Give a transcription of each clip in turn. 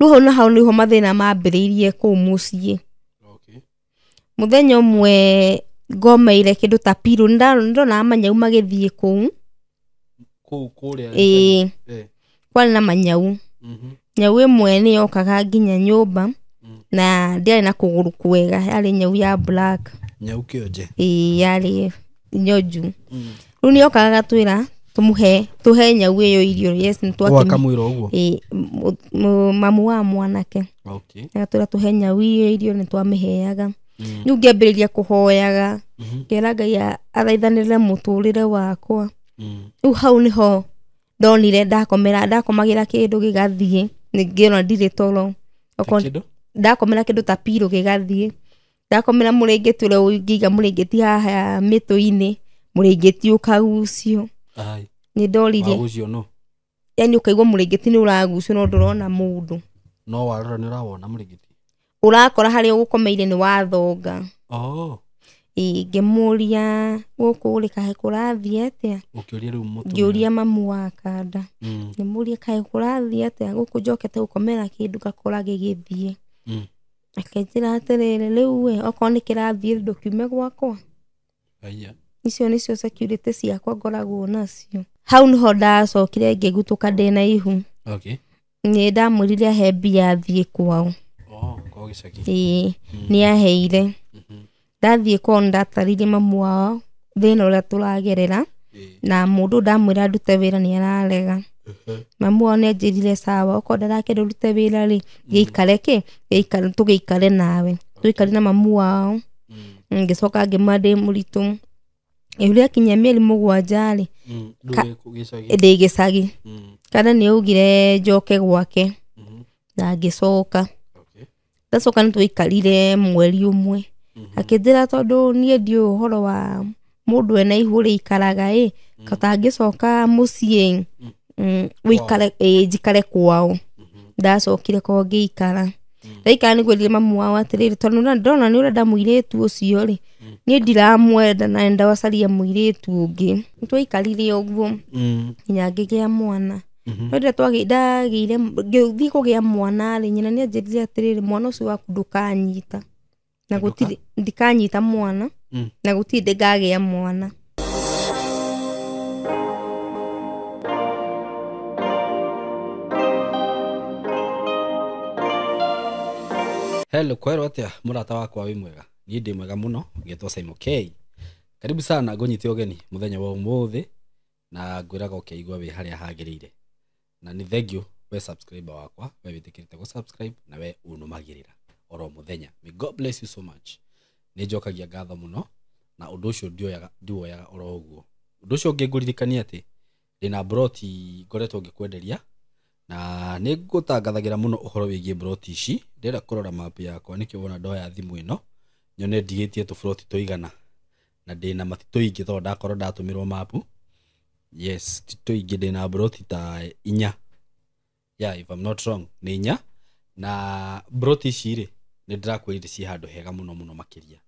Rĩu hau na hau nĩho mathĩna mambĩrĩirie kũu mũciĩ. Okay. Mũthenya ũmwe ngomeire kĩndũ ta pillow, nĩndonaga manyau magĩthiĩ kũu. Kũu kũrĩa. Ĩĩ. Eh. Kwarĩ na manyau. Mhm. Nyau ĩmwe nĩ yokaga nginya nyũmba na ndĩarĩ na kũgũrũ kwega, yarĩ nyau ya black. Nyau kĩonje. Ĩĩ, yarĩ nyonju. Rĩu nĩ yokaga agatwĩra tũmũhe, tũhe nyau ĩyo irio. Yes, nĩ twakĩ- Wakamwĩra ũguo. Ĩĩ, mamu wa mwanake. Okay. Agatwĩra tũhe nyau ĩyo irio, nĩ twamĩheaga. Rĩu ngĩambĩrĩria kũhoyaga, ngĩra Ngai athaithanĩrĩre mũtũrĩre wakwa. Rĩu hau nĩho ndonire ndakomagĩra kĩndũ gĩgathiĩ, ngĩona ndirĩ toro. Okorwo Kĩndũ? ndakomera kĩndũ ta pillow gĩgathiĩ, ndakomera mũrĩngĩti ũrĩa ũngĩiga mũrĩngĩti haha mĩtũ-inĩ, mũrĩngĩti ũkagucio. Ai. Nĩ ndoririe. Wagucio no. Yaani ũkaigua mũrĩngĩti nĩ ũragucio no ndũrona mũndũ. No warora nĩ ũrawona mũrĩngĩti. Ũrakora harĩa ũgũkomeire nĩ wathonga. Oh. Ĩĩ, ngĩmũria gũkũ rĩ kaĩ kũrathiĩ atĩa? Ũkĩũria rĩu mũtumia. Ngĩũria mamu wa kanda. Ngĩmũria kaĩ kũrathiĩ atĩa gũkũ njokete gũkomera kĩndũ ngakora gĩgĩthiĩ. Akĩnjĩra atĩrĩrĩ, rĩu we okorwo nĩ kĩrathiĩ ndũkiume gwakwa. Aya. Icio nĩcio security ciakwa ngoragwo nacio. Hau nĩho ndacokire ngĩgutũka ndĩna ihu. Okay. Nĩ ndamwĩrire ahe mbia athiĩ kwao. Oh, kwao gĩcagi. Ĩĩ, nĩ aheire. Ndathiĩ kwao nĩndatarĩirie mamu wao thĩna ũrĩa tũragerera, na mũndũ ndamwĩra ndute wĩra nĩ ararega. Mamu wao nĩ anjĩrire sawa, okorwo ndarakĩenda ũrute wĩra rĩ, gĩikare kĩ? Gĩikare, tũgĩikare nawe. Tũikare na mamu wao. Ngĩcoka ngĩmwĩra ndĩ mũritũ. Ihu rĩakinyia mĩeri mũgwanja rĩ, Ndũrĩ kũ gĩcagi? Ndĩ gĩcagi. Kana nĩ augire njoke gwake. Na ngĩcoka. Okay. Ndacoka nĩ twaikarire mweri ũmwe. Akĩnjĩra tondũ niĩ ndiũĩ ũhoro wa mũndũ ena ihu rĩikaraga ĩ, katangĩcoka mũciĩ, ũikare, ĩ, njikare kwao. Ndacokire kwao ngĩikara. Ndaikara nĩguo erire mamu wao atĩrĩrĩ, tondũ ndona nĩ ũrenda mũirĩtu ũcio rĩ, niĩ ndiramwenda na nĩndacaria mũirĩtu ũngĩ. Nĩtwaikarire ũguo nginya ngĩgĩa mwana. No rĩrĩa ndagĩire, ngĩthiĩ kũgĩa mwana rĩ, nyina nĩ anjĩrire atĩrĩrĩ, mwana ũcio waku ndũkanyita. Na gũtirĩ, ndikanyita mwana, na gũtirĩ ndĩngagĩa mwana. Hello, kwerwo atĩa mũrata wakwa wĩ mwega? Niĩ ndĩ mwega mũno, ngetwo Simon K. Karibu sana ngũnyite ũgeni mũthenya wa ũmũthĩ na ngwĩraga ũkĩigua wĩ harĩa hagĩrĩire. Na nĩ thank you we subscriber wakwa, we wĩtĩkĩrĩte gũ subscribe na we ũnũmagĩrĩra oro mũthenya. May God bless you so much. Nĩ njokagia ngatho mũno na ũndũ ũcio ndiwoyaga oro ũguo. Ũndũ ũcio ũngĩ ngũririkania atĩ ndĩna broti ngoretwo ngĩkwenderia na nĩ ngũtangathagĩra mũno ũhoro wĩgiĩ broti ici. Ndĩrenda kũrora map yakwa nĩkĩo wona ndoya thimũ ĩno nyone ndigĩtie tũbroti tũigana na ndĩna mati tũingĩ tondũ ndakorwo ndatũmĩrwo mapu. Yes, ti tũingĩ, ndĩna broti ta inya. Yeah, if I'm not wrong, nĩ inya. Na broti ici rĩ, nĩ ndĩrakwĩrire ciĩ handũ hega mũno mũno makĩria.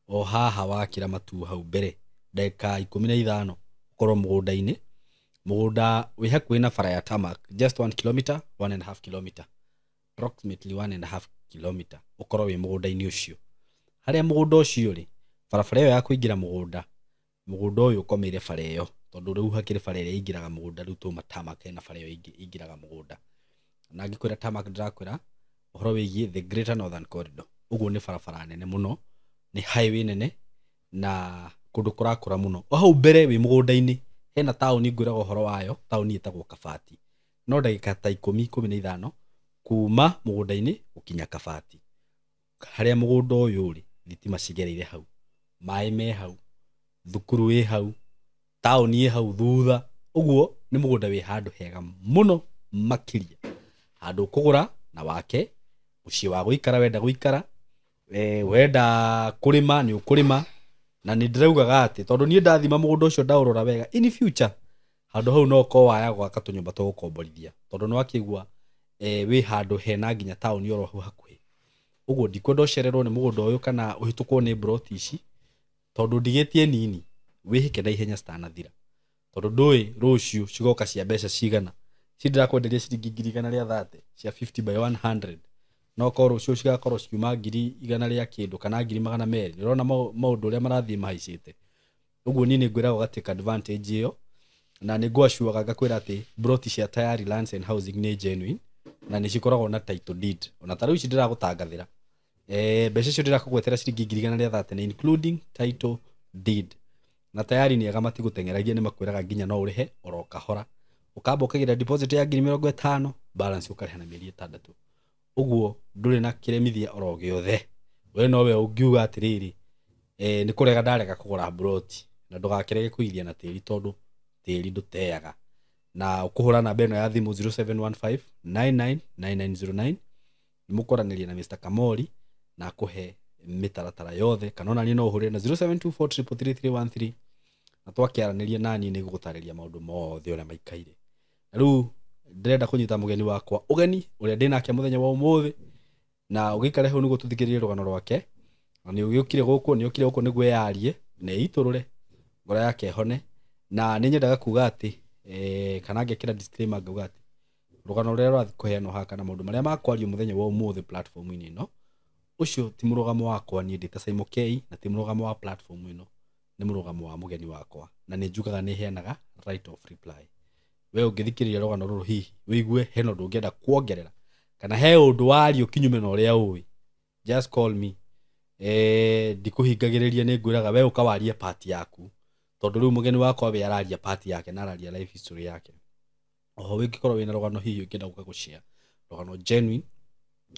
O haha wakĩra matu hau mbere ndagĩka ikũmi na ithano ũkorwo mũgũnda-inĩ. Mũgũnda wĩ hakuhĩ na bara ya tarmac, just 1 kilometer, one and a half kilometer, approximately one and a half kilometer ũkorwo wĩ mũgũnda-inĩ ũcio. Harĩa mũgũnda ũcio rĩ, barabara ĩyo ya kũingĩra mũgũnda, mũgũnda ũyũ ũkomeire bara ĩyo, tondũ rĩu hakĩrĩ bara ĩrĩa ĩingĩraga mũgũnda, rĩu twauma tarmac hena bara ĩyo ĩingĩraga mũgũnda. Na ngĩkwĩra tarmac ndĩrakwĩra ũhoro wĩgiĩ the Greater Northern Corridor. Ũguo nĩ barabara nene mũno, nĩ highway nene na kũndũ kũrakũra mũno. O hau mbere wĩ mũgũnda-inĩ hena taũni ngwĩraga ũhoro wayo, taũni ĩtagwo Kabati. No ndagĩka ta ikũmi, ikũmi na ithano kuma mũgũnda-inĩ gũkinya Kabati. Harĩa mũgũnda ũyũ ũrĩ, thitima cigereire hau, maĩ me hau, thukuru ĩ hau, taũni ĩ hau thutha. Ũguo nĩ mũgũnda wĩ handũ hega mũno makĩria. Handũ ũkũgũra na wake, mũciĩ wa gũikara wenda gũikara, wenda kũrĩma nĩ ũkũrĩma. Na nĩ ndĩraugaga atĩ tondũ niĩ ndathima mũgũnda ũcio ndaũrora wega, in future handũ hau no ũkorwo waya gwaka tũnyũmba twa gũkomborithia, tondũ nĩ wakĩigua, wĩ handũ hena nginya taũni oro hau hakuhĩ. Ũguo ndikwenda ũcererwo nĩ mũgũnda ũyũ kana ũhĩtũkwo nĩ broti ici, tondũ ndigĩtie nini, wĩhĩke na ihenya citanathira, tondũ ndũĩ rũciũ cigoka cia mbeca cigana. Ici ndĩrakwenderia ciringi 130,000 cia 50 by 100, no korwo rũciũ cigakorwo cikiuma 100,000 rĩa kĩndũ kana 200,000. Nĩ ũrona maũndũ ũrĩa marathiĩ mahaicĩte. Ũguo niĩ nĩ ngwĩraga ũgatake advantage ĩyo, na nĩ ngwacuaga ngakwĩra atĩ broti cia Tayari Lands and Housing nĩ genuine na nĩ cikoragwo na title deed. Ona ta rĩu ici ndĩragũtangathĩra, mbeca icio ndĩrakũgwetera ciringi 130,000 nĩ including title deed. Na Tayari nĩ ega, matigũteng'eragia, nĩ makwĩraga nginya no ũrĩhe oro kahora, ũkamba ũkagĩra deposit ya 50,000, balance ũkarĩha na mĩeri 6. Ũguo ndũrĩ na kĩremithia oro gĩothe, we nowe ũngiuga atĩrĩrĩ, nĩ kũrega ndarega kũgũra broti. Na ndũgakĩrege kũigithia na tĩri, tondũ tĩri ndũteaga. Na ũkũhũra namba ĩno ya thimũ 0715 999909, nĩ mũkwaranĩria na Mr. Kamori na akũhe mĩtaratara yothe, kana ona niĩ no ũhũrĩre na 0724333313, na twakĩaranĩria naniĩ nĩ ngũgũtarĩria maũndũ mothe ũrĩa maikaire. Na rĩu ndĩrenda kũnyita mũgeni wakwa ũgeni ũrĩa ndĩ nake mũthenya wa ũmũthĩ, na ũgĩikare hau nĩguo tũthikĩrĩrie rũgano rwake. Na nĩ ũgĩũkire gũkũ, nĩ ũkire gũkũ nĩguo yarie na ĩitũrũre ngoro yake ĩhone. Na nĩ nyendaga kuga atĩ kana ngekĩra disclaimer ngauga atĩ rũgano rũrĩa rũrathiĩ kũheanwo haha kana maũndũ marĩa makwario mũthenya wa ũmũthĩ platform-inĩ ĩno, ũcio ti mũrũgamo wakwa niĩ ndĩ ta Simon K, na ti mũrũgamo wa platform ĩno, nĩ mũrũgamo wa mũgeni wakwa. Na nĩ njugaga nĩ heanaga right of reply. We ũngĩthikĩrĩria rũgano rũrũ, hihi wĩigue hena ũndũ ũngĩenda kuongerera kana he ũndũ wario kinyume na ũrĩa ũĩ, just call me. Ndikũhingagĩrĩria, nĩ ngwĩraga we ũkawarie part yaku, tondũ rĩu mũgeni wakwa we araria part yake na araria life history yake. Oho ũngĩkorwo wĩna rũgano hihi ũngĩenda gũka gũshare rũgano genuine,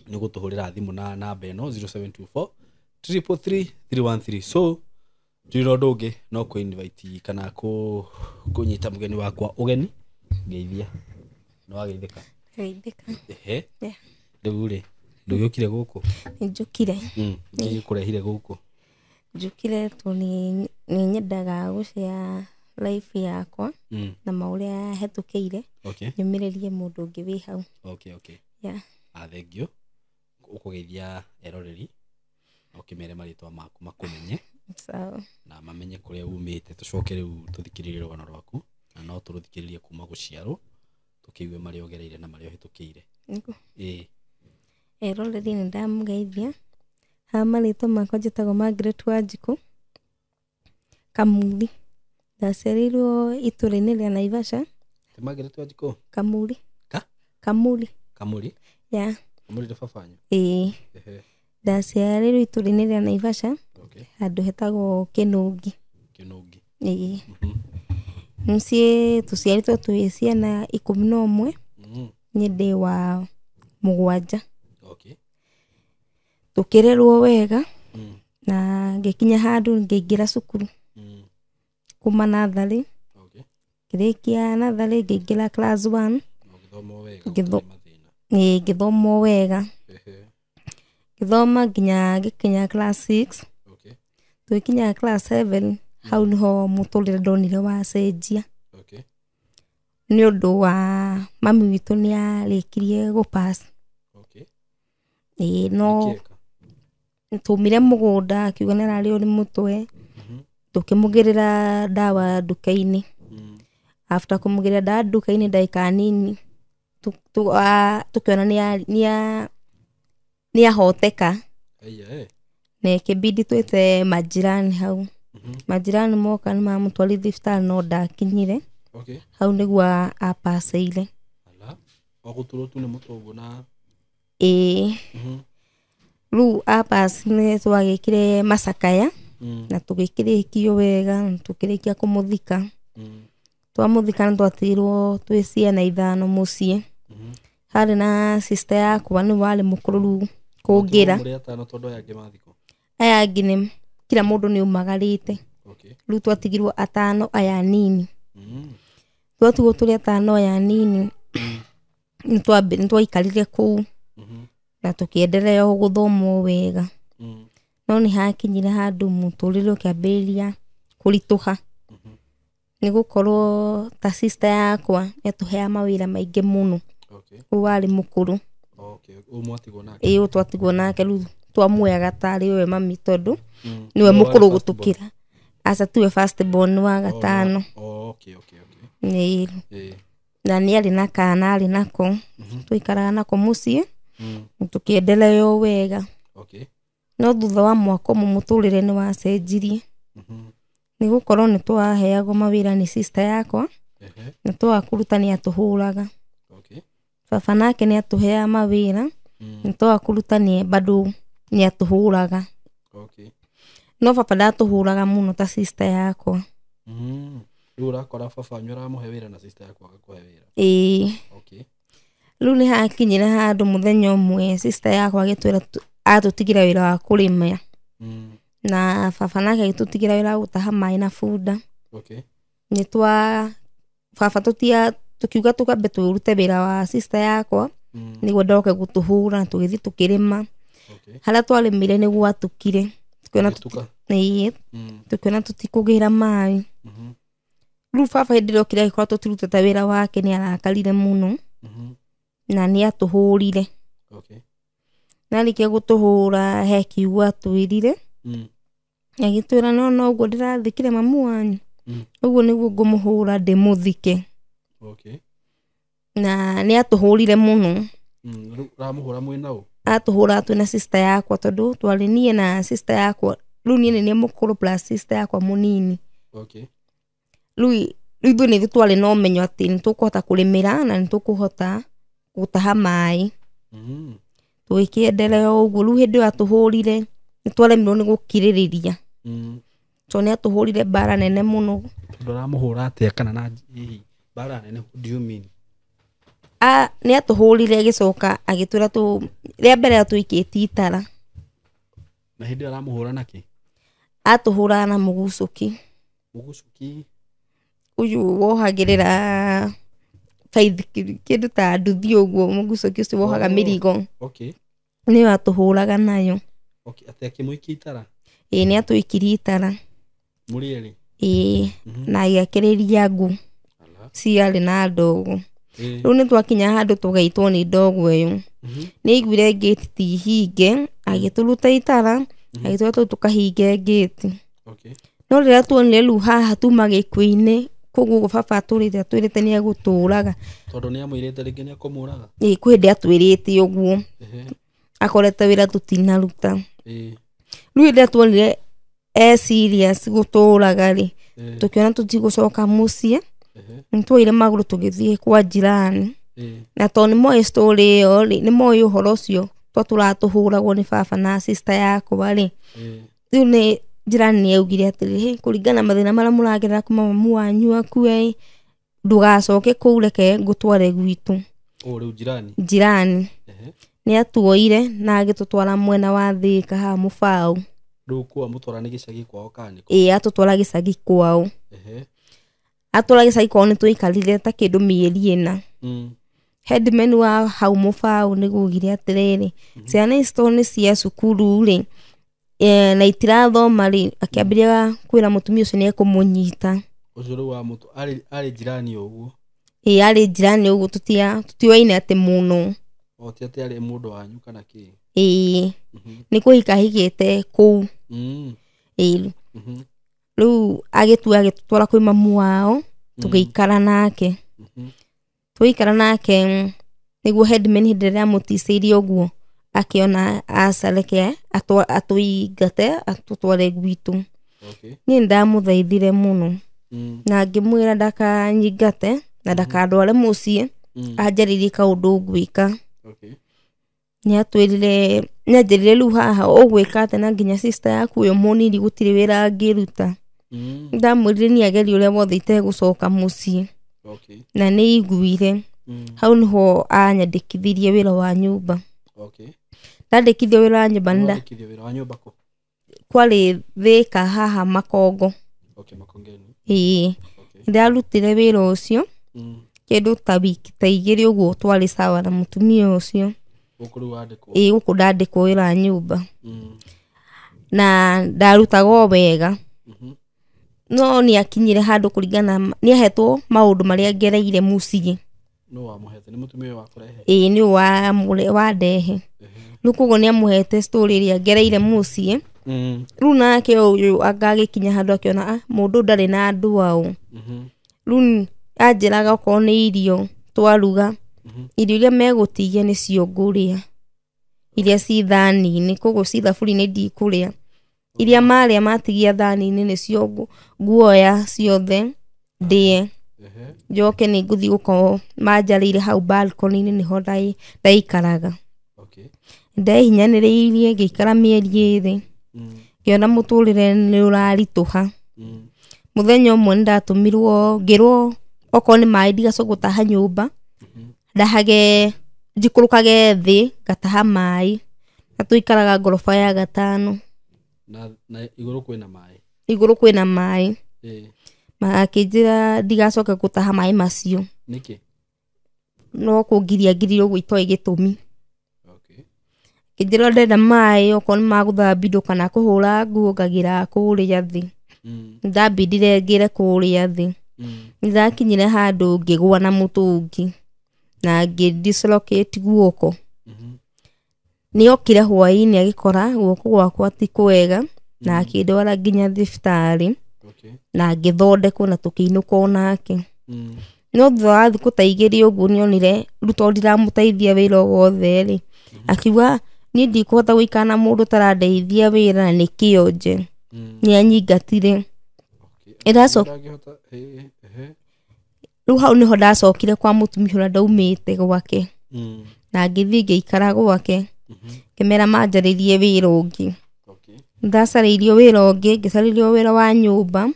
nĩ gũtũhũrĩra thimũ na namba ĩno 0724 333 313. So ndirĩ na ũndũ ũngĩ no kũ invite kana kũnyita mũgeni wakwa ũgeni. Ngeithia, nĩ wageithĩka? Geithĩka. Ehe. Yeah. Rĩu rĩ, ndũgĩũkire gũkũ? Nĩ njũkire. Nĩ gĩkũrehire gũkũ? Njũkire tondũ nĩ nyendaga gũshare life yakwa na maũrĩa hetũkĩire, nyũmĩrĩrie mũndũ ũngĩ wĩ hau. Yeah. Ah, thank you. Ũkũgeithia eroreri na ũkĩmere marĩtwa maku makũmenye Sawa. na mamenye kũrĩa umĩte, tũcoke rĩu tũthikĩrĩrie rũgano rwaku, na no tũrũthikĩrĩrie kuma gũciarwo, tũkĩigue marĩa ũgereire na marĩa ũhĩtũkĩire. Nĩguo. Ĩĩ. Eroreri, nĩ ndamũgeithia. Ha marĩtwa makwa njĩtagwo Margaret Wanjikũ Kamuri. Ndaciarĩirwo itũra-inĩ rĩa Naivasha. Ti Margaret Wanjikũ? Kamuri. Ka? Kamuri. Kamuri? Yeah. Kamuri nĩ baba wanyu? Ĩĩ. Ndaciarĩirwo itũra-inĩ rĩa Naivasha, handũ hetagwo Kĩnũngi. Kĩnũngi. Ĩĩ. Mũciĩ tũciarĩtwo twĩ ciana 11. Niĩ ndĩ wa mũgwanja. Tũkĩrerwo wega na ngĩkinya handũ ngĩingĩra cukuru kuma natharĩ. Ngĩrĩkia natharĩ, ngĩingĩra class 1. Na ũgĩthoma o wega? Gũtarĩ mathĩna? Ĩĩ, ngĩthoma o wega. Ngĩthoma nginya ngĩkinya class 6. Tũgĩkinya class 7, hau niho mũtũrĩre ndonire wacenjia, nĩ ũndũ wa mami witũ nĩ arĩkirie gũpass. Ĩĩ, no Nĩkĩeka? Twaumire mũgũnda, akiuga nĩ ararĩo nĩ mũtwe. Tũkĩmũgĩrĩra ndawa nduka-inĩ. After kũmũgĩrĩra ndawa nduka-inĩ, ndagĩka nini tũkĩona nĩ ahoteka. Aya, eh. Na ĩkĩbidi twĩte majirani hau. Majirani moka nĩ mamũtwarire thibitarĩ, no ndakinyire. Hau nĩguo apacĩire. Ala. O gũturwo tu nĩ mũtwe ũguo na Ĩĩ. Rĩu apass nĩ twagĩkire macakaya na tũgĩkĩrĩkio wega na tũkĩrĩkia kũmũthika. Twamũthika nĩ twatigirwo twĩ ciana ithano mũciĩ. Harĩ na sister yakwa nĩ warĩ mũkũrũ rĩu kũngĩra. Mũrĩ atano tondũ aya angĩ mathikwo? Aya angĩ nĩ kila mũndũ nĩ umagarĩte. Rĩu twatigirwo atano aya nini. Twatigwo tũrĩ atano aya nini, nĩ twaikarire kũu na tũkĩendelea o gũthoma o wega. No nĩ hakinyire handũ mũtũrĩre ũkĩambĩrĩria kũritũha, nĩ gũkorwo ta sister yakwa nĩatũheaga mawĩra maingĩ mũno. Ũyũ warĩ mũkũrũ. Ũyũ mwatigwo nake? Ĩĩ, ũyũ twatigwo nake. Rĩu twamuoyaga tarĩ we mami tondũ nĩwe Nĩwe warĩ mũkũrũ first born? gũtũkĩra. Aca, tiwe first born, nĩ wa gatano. Oh, okay. Ĩĩ. Ĩĩ. Na nĩ arĩ na kana arĩ nako. Twaikaraga nako mũciĩ. Tũkĩendelea o wega. Okay. No thutha wa mwaka ũmwe mũtũrĩre nĩ wacenjirie. Nĩ gũkorwo nĩ twaheagwo mawĩra nĩ sister yakwa. Na twaga kũruta nĩ atũhũraga. Okay. Baba nake nĩ atũheaga mawĩra. Na twaga kũruta nĩ bado nĩ atũhũraga. Okay. No baba ndatũhũraga mũno ta sister yakwa. Rĩu ũrakora baba wanyu aramũhe wĩra na sister yaku agakũhe wĩra. Ĩĩ. Okay. Rĩu nĩ hakinyire handũ mũthenya ũmwe sister yakwa agĩtwĩra atũtigĩra wĩra wa kũrĩma. Na baba nake agĩtũtigĩra wĩra wa gũtaha maĩ na bunda. Okay. Nĩ twa baba tũkiuga tũkambe tũrute wĩra wa sister yakwa nĩguo ndoke gũtũhũra na tũgĩthiĩ tũkĩrĩma. Okay. Harĩa twarĩmire nĩ gwatukire. Tũkĩona Gĩtuka. tũkĩona tũtikũgĩra maĩ. Rĩu baba hĩndĩ ĩrĩa okire agĩkorwo tũtirutĩte wĩra wake nĩ arakarire mũno. Na nĩ atũhũrire. Okay. Na arĩkia gũtũhũra he kiugo atwĩrire. Agĩtwĩra no no ũguo ndĩrathikire mamu wanyu. Ũguo nĩguo ngũmũhũra ndĩmũthike. Okay. Na nĩ atũhũrire mũno. Rĩu ũramũhũra mwĩna ũ? Atũhũra twĩna sister yakwa tondũ twarĩ niĩ na sister yakwa. Rĩu niĩ nĩ niĩ mũkũrũ plus sister yakwa mũnini. Okay. Rĩu ithuĩ nĩ ithuĩ twarĩ na ũmenyo atĩ nĩ tũkũhota kũrĩmĩra na nĩ tũkũhota gũtaha maĩ. Tũgĩkĩendelea ũguo. Rĩu hĩndĩ ĩyo atũhũrire nĩ twaremirwo nĩ gũkirĩrĩria. Tondũ nĩ atũhũrire mbara nene mũno. Tondũ aramũhũra atĩa kana na hihi mbara nene, what do you mean? Nĩ atũhũrire agĩcoka agĩtwĩra rĩa mbere atũikĩtie itara. Na hĩndĩ ĩyo aramũhũra nakĩ? Atũhũraga na mũgucũki. Mũgucũki? Ũyũ wohagĩrĩra baithikiri kĩndũ ta nduthi ũguo, mũgucũki ũcio wohaga mĩrigo. Okay. Nĩyo atũhũraga nayo. Okay, atĩ akĩmũikia itara? Ĩĩ, nĩ atũikirie itara. Mũrĩ erĩ? Ĩĩ, na agĩakĩrĩria ngũ ciarĩ na ndogo. Rĩu nĩ twakinya handũ tũgaitwo nĩ ndogo ĩyo. Nĩ aiguire ngĩti ti hinge, agĩtũruta itara, agĩtwĩra tũthiĩ tũkahinge ngĩti. Okay. No rĩrĩa tuonire rĩu haha tuma gĩkuũ-inĩ, koguo ũguo baba atũrĩte atwĩrĩte nĩ egũtũraga. Tondũ nĩ amwĩrĩte rĩngĩ nĩ ekũmũraga? Ĩĩ, kwĩ hĩndĩ atwĩrĩte ũguo. Akorete wĩra tũtinaruta. Rĩu rĩrĩa tuonire e serious gũtũraga rĩ, tũkĩona tũtigũcoka mũciĩ. Nĩ tuoire magũrũ tũgĩthiĩ kwa jirani. Na tondũ nĩ moĩ story ĩyo rĩ, nĩ moĩ ũhoro ũcio tondũ tũratũhũragwo nĩ baba na sister yakwa rĩ. Rĩu nĩ jirani nĩ augire atĩrĩrĩ, kũringana na mathĩna marĩa mũragerera kuma mamu wanyu akue, ndũgacoke kũu, reke ngũtware gwitũ. Ũũ rĩu jirani? Jirani. Nĩ atuoire na agĩtũtwara mwena wa Thĩka haha Mũbaũ. Rĩu kũu amũtwara nĩ gĩcagi kwao kana nĩ kũ? Ĩĩ, atũtwara gĩcagi kwao. Atwara gĩcagi kwao nĩ twaikarire ta kĩndũ mĩeri ĩna. Headman wa hau Mũbaũ nĩ augire atĩrĩrĩ, ciana ici tondũ nĩ cia cukuru rĩ, na itirathoma rĩ, akĩambĩrĩria kwĩra mũtumia ũcio nĩ ekũmũnyita. Ũcio rĩu wa mũtu, arĩ jirani ũguo? Ĩĩ, arĩ jirani ũguo, tũtioaine atĩ mũno. O ti atĩ arĩ mũndũ wanyu kana kĩ? Ĩĩ, nĩ kũhika ahikĩte kũu. Ĩĩ. Rĩu agĩtua agĩtũtwara kwĩ mamu wao, tũgĩikara nake. Twaikara nake nĩguo headman hĩndĩ ĩrĩa amũticĩirie ũguo akĩona aca reke atũingate atũtware gwitũ. Okay. Niĩ nĩndamũthaithire mũno. Na ngĩmwĩra ndakanyingate na ndakandware mũciĩ, anjarĩrie kaũndũ ngwĩka. Okay. Nĩatwĩrire, nĩanjĩrire rĩu haha ũgwĩka atĩa na nginya sister yaku ũyũ mũnini gũtirĩ wĩra angĩruta. Ndamwĩrire niĩ agerie ũrĩa wothe itegũcoka mũciĩ. Okay. Na nĩ aiguire. Hau nĩho anyandĩkithirie wĩra wa nyũmba. Okay. Ndandĩkithio wĩra wa nyũmba nda Wandĩkithio wĩra wa nyũmba kũ? Kwarĩ Thĩka haha Makongo. Okay, Makongeni. Ĩĩ. Okay. Ndarutire wĩra ũcio kĩndũ ta wiki ta igĩrĩ ũguo twarĩ sawa na mũtumia ũcio. Gũkũ rĩu wandĩkwo? Ĩĩ, gũkũ ndandĩkwo wĩra wa nyũmba. Na ndarutaga o wega. No nĩ akinyire handũ kũringana nĩ ahetwo maũndũ marĩa ngereire mũciĩ. Nũ wamũhete? Nĩ mũtumia ũyũ wakũrehe? Ĩĩ, nĩ ũyũ wandehe. Rĩu koguo nĩ amũhete story ĩrĩa ngereire mũciĩ. Rĩu nake ũyũ anga agĩkinya handũ akĩona mũndũ ndarĩ na andũ ao. Rĩu Anjĩraga okorwo nĩ irio twaruga, irio iria megũtigia nĩcio ngũrĩa, iria ci thani-inĩ, koguo ci thaburia-inĩ ndikũrĩa. Iria marĩa matigia thani-inĩ nĩcio nguoya ciothe ndĩe. Njoke nĩ ngũthiĩ gũkorwo manjarĩire hau balcony-inĩ nĩho ndaikaraga. Ndehinyanĩrĩirie ngĩikara mĩeri 2, ngĩona mũtũrĩre nĩ ũraritũha. Mũthenya ũmwe nĩ ndatũmirwo ngĩrwo okorwo nĩ maĩ ndigacoke gũtaha nyũmba, ndahage njikũrũkage thĩ ngataha maĩ, na tũikaraga ngoroba ya 5. Na igũrũ kwĩna maĩ? Igũrũ kwĩna maĩ. Makĩnjĩra ndigacoke gũtaha maĩ macio. Nĩkĩ? No kũngiria ngirie ũguo itoĩ gĩtũmi. Kĩnjĩra ndenda maĩ okorwo nĩ magũthambia indo kana kũhũra nguo ngagĩra kũrĩa thĩ. Ndambindire ngĩre kũrĩa thĩ. Nĩndakinyire handũ ngĩgũa na mũtũngi na ngĩ dislocate guoko. Nĩokire hwaĩ-inĩ agĩkora guoko gwakwa ti kwega na akĩndwara nginya thibitarĩ na ngĩthondekwo na tũkĩinũka onake. No thutha wa thikũ ta 2 ũguo nĩonire rĩu tondũ ndiramũteithia wĩra o wothe rĩ, akiuga niĩ ndikũhota gũikara na mũndũ ũtarandeithia wĩra na nĩ kĩonje. Nĩanyingatire. Rĩu hau nĩho ndacokire kwa mũtumia ũrĩa ndaumĩte gwake. Na ngĩthiĩ ngĩikara gwake. Ngĩmera manjarĩrie wĩra ũngĩ. Ndacarĩirio wĩra ũngĩ, ngĩcarĩrio wĩra wa nyũmba.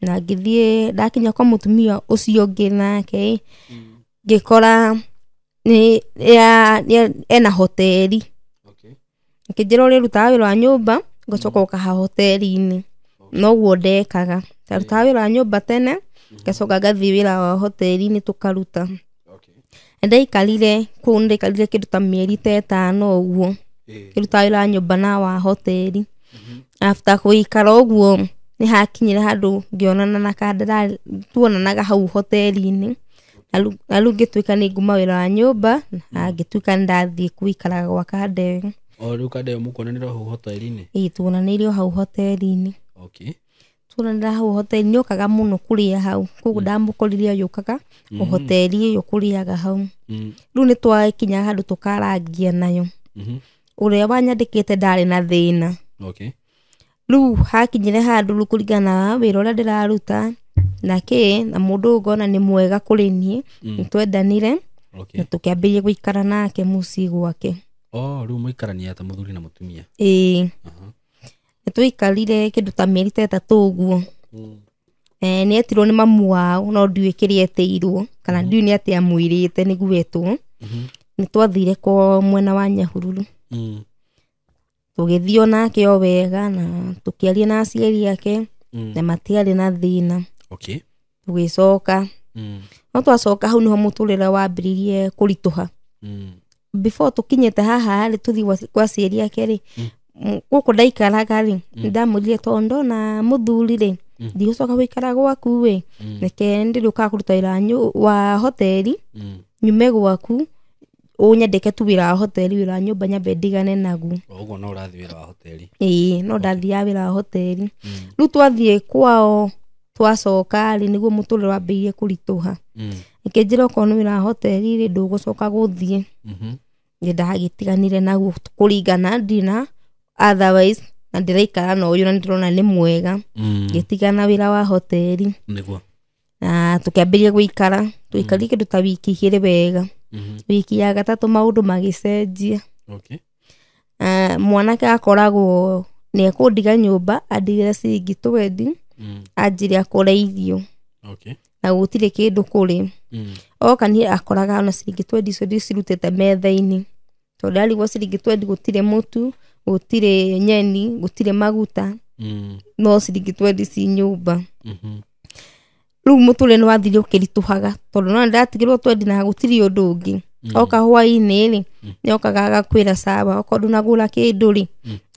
Na ngĩthiĩ ndakinya kwa mũtumia ũcio ũngĩ nake, ngĩkora ena hoteli. Ngĩnjĩra ũrĩa ũrutaga wĩra wa nyũmba, ngacoka ũkaha hoteli-inĩ. Noguo ndekaga. Ndarutaga wĩra wa nyũmba tene, ngacoka ngathiĩ wĩra wa hoteli-inĩ tũkaruta. Ndaikarire kũu, ndaikarire kĩndũ ta mĩeri ta 5 ũguo. Ngĩrutaga wĩra wa nyũmba na wa hoteli. After gũikara ũguo nĩ hakinyire handũ ngĩonana na kandara, tuonanaga hau hoteli-inĩ. Na rĩu ngĩtuĩka nĩ nguma wĩra wa nyũmba, na ngĩtuĩka nĩ ndathiĩ gũikaraga gwa Kandeo. O rĩu Kandeo mũkuonanĩra hau hoteli-inĩ? Ĩĩ, tuonanĩirio hau hoteli-inĩ. Tuonanĩra hau hoteli-inĩ, nĩokaga mũno kũrĩa hau. Koguo ndamũkorire agĩũkaga o hoteli ĩyo kũrĩaga hau. Rĩu nĩ twakinya handũ tũkarangia nayo. Ũrĩa wanyandĩkĩte ndarĩ na thĩna. Rĩu hakinyire handũ rĩu kũringana na wĩra ũrĩa ndĩraruta na kĩ, na mũndũ ũyũ ngona nĩ mwega kũrĩ niĩ, nĩtwendanire, na tũkĩambĩrĩria gũikara nake mũciĩ gwake. Rĩu mũikarania ta mũthuri na mũtumia? Ĩĩ. Nĩtwaikarire kĩndũ ta mĩeri ta 3 ũguo. Nĩetirwo nĩ mamu wao, no ndiũĩ kĩrĩa etĩirwo, kana ndiũĩ nĩ atĩa amwĩrĩte nĩguo etwo. Nĩtwathire kwa mwena wa Nyahururu. Tũgĩthiĩ onake o wega na tũkĩaria na aciari ake, na matiarĩ na thĩna. Tũgĩcoka. No twacoka hau nĩho mũtũrĩre wambĩrĩirie kũritũha. Before tũkinyĩte haha rĩ, tũthiĩ kwa aciari ake rĩ, gũkũ ndaikaraga rĩ, ndamwĩrire tondũ ndona mũthuri rĩ, ndigũcoka gũikara gwaku ĩ, reke ndĩrĩũkaga kũruta wĩra wa hoteli, nyume gwaku, ũnyandĩke tu wĩra wa hoteli, wĩra wa nyũmba nyambe ndigane naguo. Ũguo no ũrathiĩ wĩra wa hoteli? Ĩĩ, no ndathiaga wĩra wa hoteli. Rĩu twathiĩ kwao, twacoka rĩ, nĩguo mũtũrĩre wambĩrĩirie kũritũha. Akĩnjĩra okorwo nĩ wĩra wa hoteli rĩ, ndũgũcoka gũthiĩ. Nĩ ndagĩtiganire naguo kũringana ndina otherwise, na ndĩraikara na ũyũ na ndĩrona nĩ mwega. Ngĩtigana wĩra wa hoteli. Na tũkĩambĩrĩria gũikara, tũikarire kĩndũ ta wiki 2 wega. Wiki ya 3 maũndũ magĩcenjia. Mwanake akoragwo nĩ ekũndiga nyũmba, andigĩre ciringi 20, anjĩre akũre irio. Na gũtirĩ kĩndũ kũrĩ. Oka niĩ akoraga ona ciringi 20 icio ndicirutĩte metha-inĩ. Tondũ ndarigwo ciringi 20 gũtirĩ mũtu, gũtirĩ nyeni, gũtirĩ maguta, no ciringi 20 ci nyũmba. Rĩu mũtũrĩre nĩ wathire ũkĩritũhaga, tondũ no ndatigĩrwo 20 na gũtirĩ ũndũ ũngĩ. Oka hwaĩ-inĩ rĩ, nĩokaga agakwĩra sawa, okorwo ndũnagũra kĩndũ rĩ,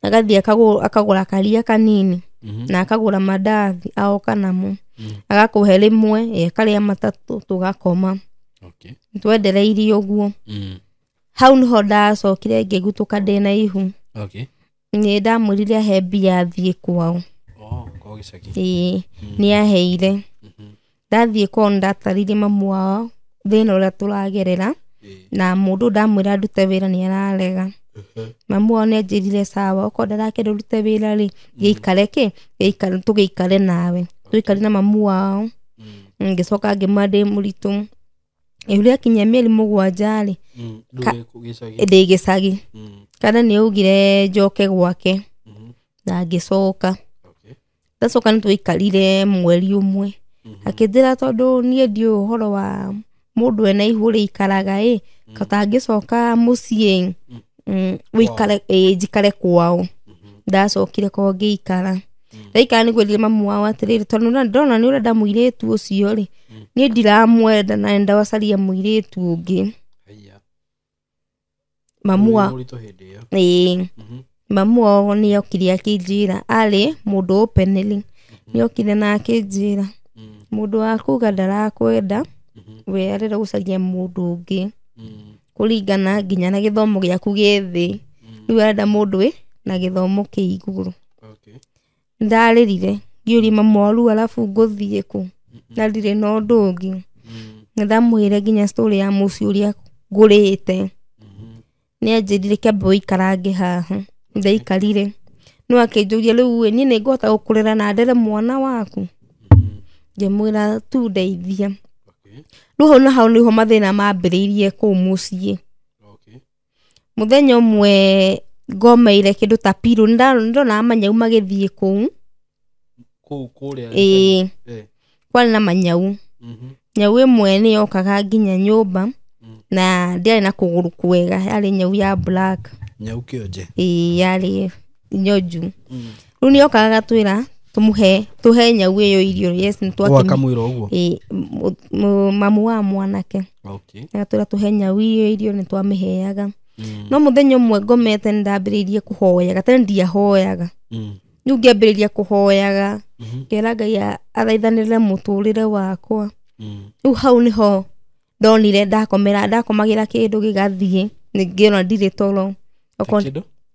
agathiĩ akagũra karia kanini, na akagũra mandathi, aoka namo. Agakũhe rĩmwe, akarĩa matatũ, tũgakoma. Nĩtwendereirie ũguo. Hau nĩho ndacokire ngĩgutũka ndĩna ihu. Nĩ ndamwĩrire ahe mbia athiĩ kwao. Kwao gĩcagi. Ĩĩ, nĩaheire. Ndathiĩ kwao nĩndatarĩirie mamu wao thĩna ũrĩa tũragerera, na mũndũ ndamwĩra ndute wĩra nĩ ararega. Mamu wao nĩanjĩrire sawa, okorwo ndarakĩenda ũrute wĩra rĩ, gĩikare kĩ gĩikare, tũgĩikare nawe. Tũikare na mamu wao. Ngĩcoka ngĩmwĩra ndĩ mũritũ. Ihu rĩakinyia mĩeri 7 rĩ, ndĩ gĩcagi. Kana nĩ augire njoke gwake na ngĩcoka. Ndacoka nĩ twaikarire mweri ũmwe. Akĩnjĩra tondũ niĩ ndiũĩ ũhoro wa mũndũ ena ihu rĩikaraga ĩ, katangĩcoka mũciĩ wĩikare, njikare kwao. Ndacokire kwao ngĩikara. Ndaikara nĩguo erire mamu wao atĩrĩrĩ, tondũ ndona nĩ ũrenda mũirĩtu ũcio rĩ, niĩ ndiramwenda na nenda gũcaria mũirĩtu ũngĩ. Mamu wa ĩĩ, mamu wao nĩ okire akĩnjĩra, arĩ mũndũ openly, nĩ okire na akĩnjĩra mũndũ wa kuga ndarakwenda, we arenda gũcaria mũndũ ũngĩ kũringana nginya na gĩthomo gĩaku gĩ thĩ, rĩu arenda mũndũ wĩ na gĩthomo kĩ igũrũ. Ndarĩrire ngĩũria mamu wao rĩu arabu ngũthiĩ kũ na ndirĩ na ũndũ ũngĩ. Nĩndamwĩrire nginya story ya mũciĩ ũrĩa ngũrĩte. Nĩanjĩrire kĩambe ũikarange haha. Ndaikarire. No akĩnjũria rĩu ĩ, niĩ nĩngũhota gũkũrera na ndere mwana waku? Ngĩmwĩra tu ndeithia. Rĩu hau na hau nĩho mathĩna mambĩrĩirie kũu mũciĩ. Mũthenya ũmwe ngomeire kĩndũ ta pillow, nĩndonaga manyau magĩthiĩ kũu. Ĩĩ, kwarĩ na manyau. Nyau ĩmwe nĩyokaga nginya nyũmba na ndĩarĩ na kũgũrũ kwega, yarĩ nyau ya black. Nyau kĩonje. Ĩĩ, yarĩ nyonju. Rĩu nĩyokaga agatwĩra tũmũhe, tũhe nyau ĩyo irio. Yes, Wakamwĩra ũguo? Ĩĩ, mamu wa mwanake. Agatwĩra tũhe nyau ĩyo irio, nĩtwamĩheaga. No mũthenya ũmwe ngomete nĩndambĩrĩirie kũhoyaga, tene ndiahoyaga. Rĩu ngĩambĩrĩria kũhoyaga, ngĩra Ngai athaithanĩrĩre mũtũrĩre wakwa. Rĩu hau nĩho ndonire ndakomagĩra kĩndũ gĩgathiĩ, ngĩona ndirĩ toro.